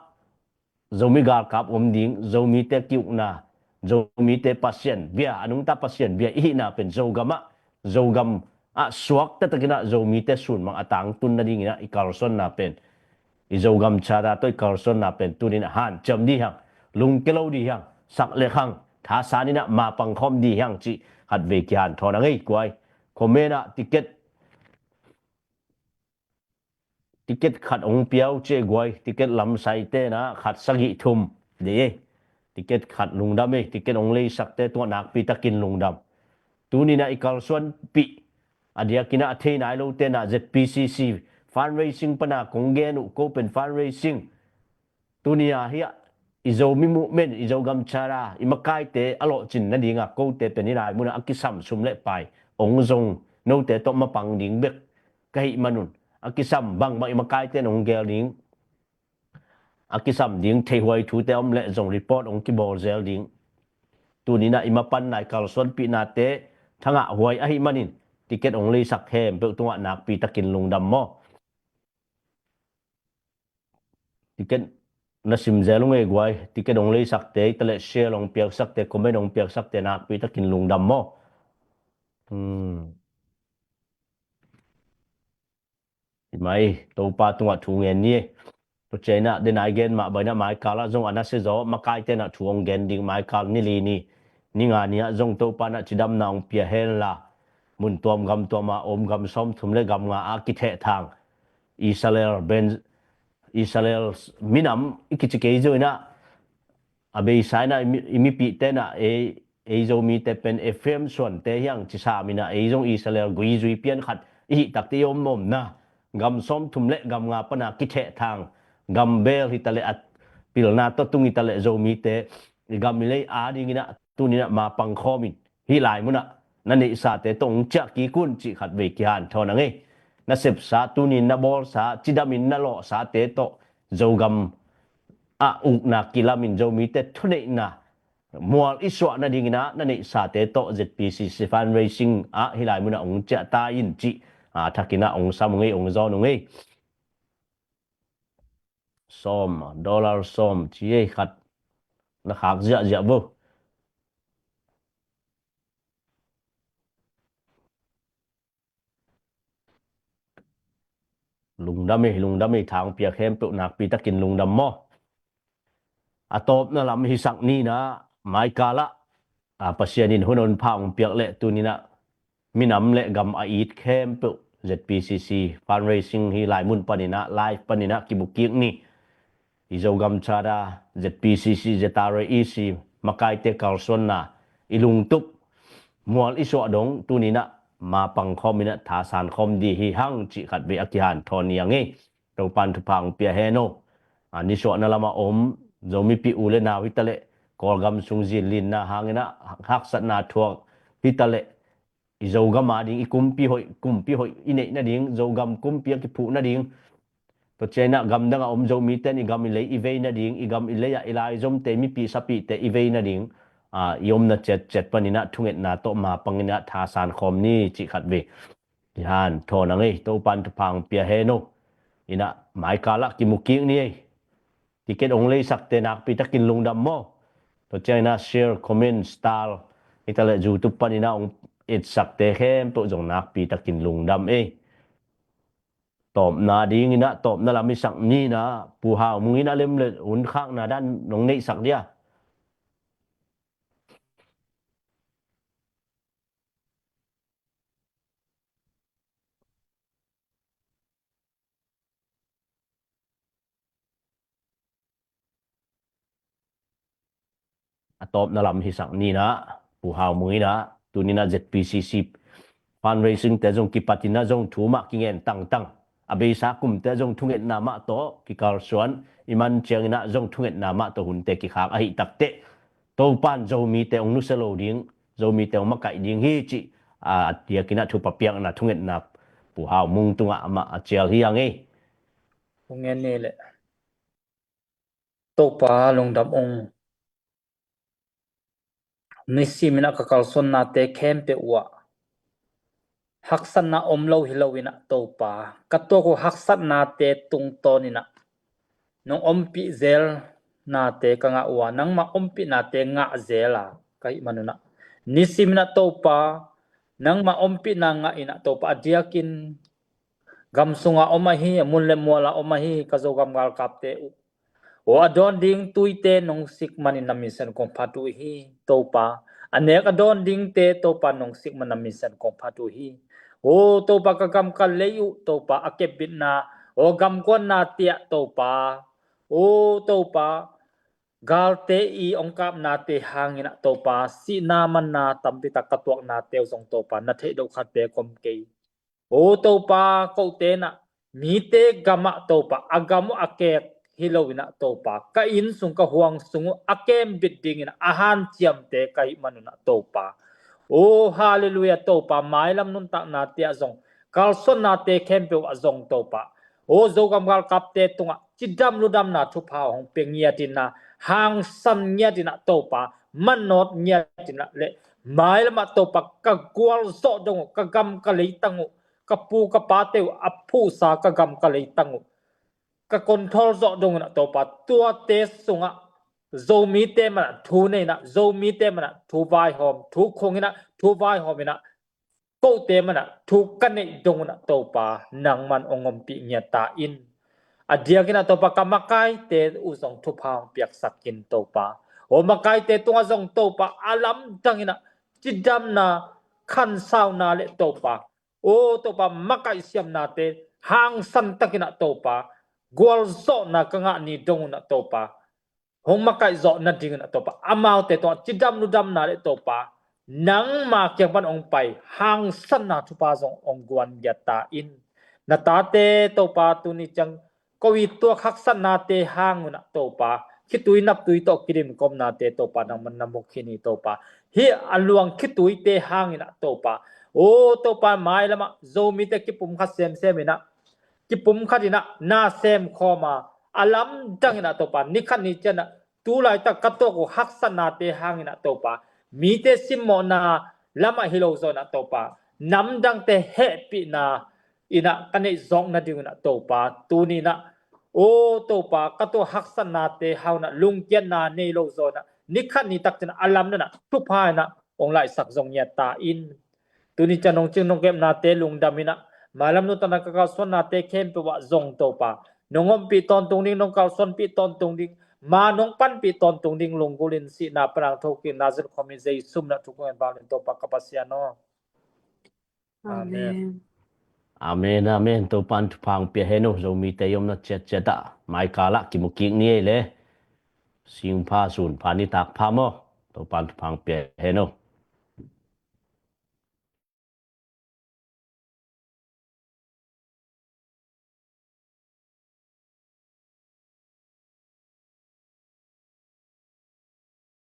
Zomi galkap om ding, Zomite ki-ukna, Zomite Pasian bia, a nungta Pasian bia i hihna pen Zogam ah, Zogam ah suak taktak in a Zomite sunmang a tangtun nading in a i kalsuanna pen, i Zogam Charter tawh i kalsuanna pen tuni in a hanciam dih hi hang, lungke lo dih hi hang, sak le khang thasan in a ma pangkhawm dih hi hang cih khat vei kihanthawn a ngei guai. Comment ah ticket, ticket khat hong pia uh ci ei guai, ticket lamsaite in a khat sagih thum dei ei. Ticket khat lungdam ei, ticket hong leisakte tungah nakpi takin lungdam. Tuni in a i kalsuanpih a diakin a thei nai lote in a Z P C C fundraising pan a kong gen uh ko pen fundraising. Tuni a hiah i Zomi movement, i Zogam Charter, i makaite a lawhcin nading a kote pen i lai mun a a kisam sum le pai hong zong note tawh mapang ding bek ka hih man un, a kisam bangbang i makaite in hong gel ding, a kisam ding theihhuai thute om leh zong report hong kibawl zel ding. Tuni in a i mapan nai kalsuanpihnate thangah huai ahih manin ticket hong leisak khempeuh tungah nakpi takin lungdam maw. Ticket na sim zel uh ngei guai, ticket hong leisakte hi taleh, share hong piaksakte, comment hong piaksakte nakpi takin lungdam maw. Hmm. Hi mai, Topa tungah thu ngen ni. Tua ciang in a, den a i gen mah bang in a maikal ah zong a nasia zaw makaite in a thu hong gen ding, maikal ni li ni, ni nga ni ah zong Topa in a cidamna hong pia hen la, mun tuam gam tuam a om gam sawmthum le gam nga a kithehthang Israel, ben, Israel minam i kici kei zaw in a, a beisa in a i mi, i mipihte in a ei, ei Zomite pen Ephraim suante hi hang ci sam in a, ei zong Israel gui zui pian khat i hih takte i om omna, gam sawmthum le gam nga pan a kithehthang, gam bel hi taleh a pilna tawh tung hi taleh Zomite i gam i lei a ding in a tuni in a ma pangkhawm in, hih lai munah na neihsate tawh hong ciah kik un cih khat vei kihanthawn a ngei. Na sepsa, tunin na bawlsa, cidamin na lawhsate tawh Zogam ah ukna kilamin Zomite thuneihna mual i suah nadinginah na neihsate tawh Z P C C fundraising ah hih lai munah hong ciah ta in cih a thakinah hong sam uh ngei, hong zawn uh ngei. Sawm, dollar sawm ci ei khat na khak ziahziah vo. Lungdam ei, lungdam ei, thangpia khempeuh nakpi takin lungdam maw. A tawpna lam hisak ninah maikalah a Pasian in hun honpha hong piak leh tuninah minam le gam a it khempeuh Z P C C fundraising hih lai mun paninah live paninah kibukik ni. I Zogam Charter, Z P C C, Z R A E C makaite kalsuanna i lungtup mual i suah dong tuninah mapang khawminah thasan khawm di hi hang cih khat vei a kihanthawn ni a ngei. Topan thupha hong pia hen aw. A nisuahna lamah om Zomipih u le nau hitaleh Kawlgam sung zinlinna hanginah haksatna thuak hitaleh i Zogam a ding i kumpi hoih, kumpi hoih i neih nading, Zogam kumpi a kiphuh nading, tua cianginah gamdang a om Zomite in i gam i lei i vei nading, i gam i lei ah i laizomte, mipih sapihte i vei nading, a, i omna ciatciat paninah thungetna tawh mapanginah thasan khawm ni cih khat vei kihanthawn a ngei. Topan thupha hong pia hen aw. Inah maikalah kimukik ni ei. Ticket hong leisakte nakpi takin lungdam maw. Tua cianginah share, comment, star hitaleh YouTube paninah hong etsakte khempeuh zong nakpi takin lungdam ei. Tawpna dinginah tawpna lam hisak ninah Pu Hau Mung in a lem le hun khakna dan nong neihsak dia. A tawpna lam hisak ninah Pu Hau Mung inah tuninah Z P C C fundraising te zong kipatinah zong thu mah kingen tangtang. A beisa kumte zong thungetna mah tawh kikalsuan, i man cianginah zong thungetna mah tawh hunte kikhak ahi takteh Topan Zomite hong nusia lo ding, Zomite hong makaih ding hi cih a diakinah thupha piakna thungetna Pu Hau Mung tungah amah a cial hi a ngei. Hong en ni leh. Topa lungdam ung. Nisiminah ka kalsuannate khempeuh uh ah haksatna om lo hi loinah Topa ka tuak uh haksatnate tungtawninah nong ompih zelnate ka ngah uh a, nangmah ompihnate ngah zel a ka hih manunah nisiminah Topa nangmah ompihna ngah inah Topa a diakin gam sunga om ahi, a mun le muala om ahi ka Zogam galkapte uh. Aw a dawn ding tuite nong sik manin na minsen kong phat uh hi Topa. A nek a dawn dingte Topa nong sik man na minsen kong phat uh hi. Aw Topa ka gam ka lei uh Topa a kepbitna, aw gamkuanna tiah Topa. Aw Topa galte i ong kapnate hanginah Topa sihna manna tampitak ka tuaknate uh zong Topa na theih loh khat beek om kei. O Topa, kote inah mite gamah Topa a gam uh a kek hi loinah Topa ka inn sung ka huang sung uh a kembit dinginah a hanciamte ka hih manunah Topa. O Halleluiah Topa, mailam nuntaknate ah zong kalsuannate khempeuh ah zong Topa, o Zogam galkapte tungah cidam ludamna thupha hong pia ngiatinah, hangsan ngiatinah Topa, manawt ngiatinah le mailamah Topa ka gualzawh dong uh, ka gam ka leitang uh, ka pu ka pate uh a phuhsa ka gam ka leitang uh ka control zawh donginah Topa, tuate sungah Zomite manah thu neinah, Zomite manah thu vaihawm, thu khunginah thu vaihawminah, kote manah thu ka neih dongunah Topa nangman ong ompih ngiat ta in. A diakinah Topa ka makaite uh zong thupha hong piaksak in Topa. O makaite tungah zong Topa a lamdanginah cidamna, khansauna le Topa, o Topa makaih siamnate hangsan takinah Topa gualzawhna ka ngah ni dongunah Topa hong makaih zawh nadingin a Topa, amaute tungah cidam ludamna le Topa nangma kiang pan hong pai hangsanna thupha zong hong guan ngiat ta in. Na tate Topa tuni ciang Covid tuak haksatnate hangunah Topa, khitui naptui tawh kidim komnate Topa nangman na mukhin hi Topa. hih a luang khituite hangin ah Topa, o Topa, mailamah Zomite kipumkhat semsem in ah, kipumkhat in ah na semkhawm a, a lamdang in ah Topa, nikhat ni ciang ah tu laitak ka tuak uh haksatnate hangin ah Topa, mite simmawhna lamah hi lo zaw in ah Topa, namdangte hehpihna in ah ka neih zawk nading in ah Topa, tuni in ah, o Topa, ka tuak haksatnate hangin ah lungkiatna nei lo zaw in ah nikhat ni tak ciang ah a lamdang in ah thupha in ah hong laisak zong ngiat ta in. Tuni ciang nong cing nong kepnate lungdam in ah, mailam nuntakna ka kalsuannate khempeuh ah zong Topa, nong ompih tawntung ding, nong kalsuanpih tawntung ding, ma nong panpih tawntung ding lunggulh in, sihna pan a hong thokik Nazareth khuami Jesu min ah thukong in vang in Topa ka Pasian aw. Amen. Amen, amen. Topa'n thupha hong pia hen uh. Zomite i omna ciatciat ah maikal ah kimu kik ni ei le. Singpha sunpha nitak pha maw. Topa'n thupha hong pia hen uh.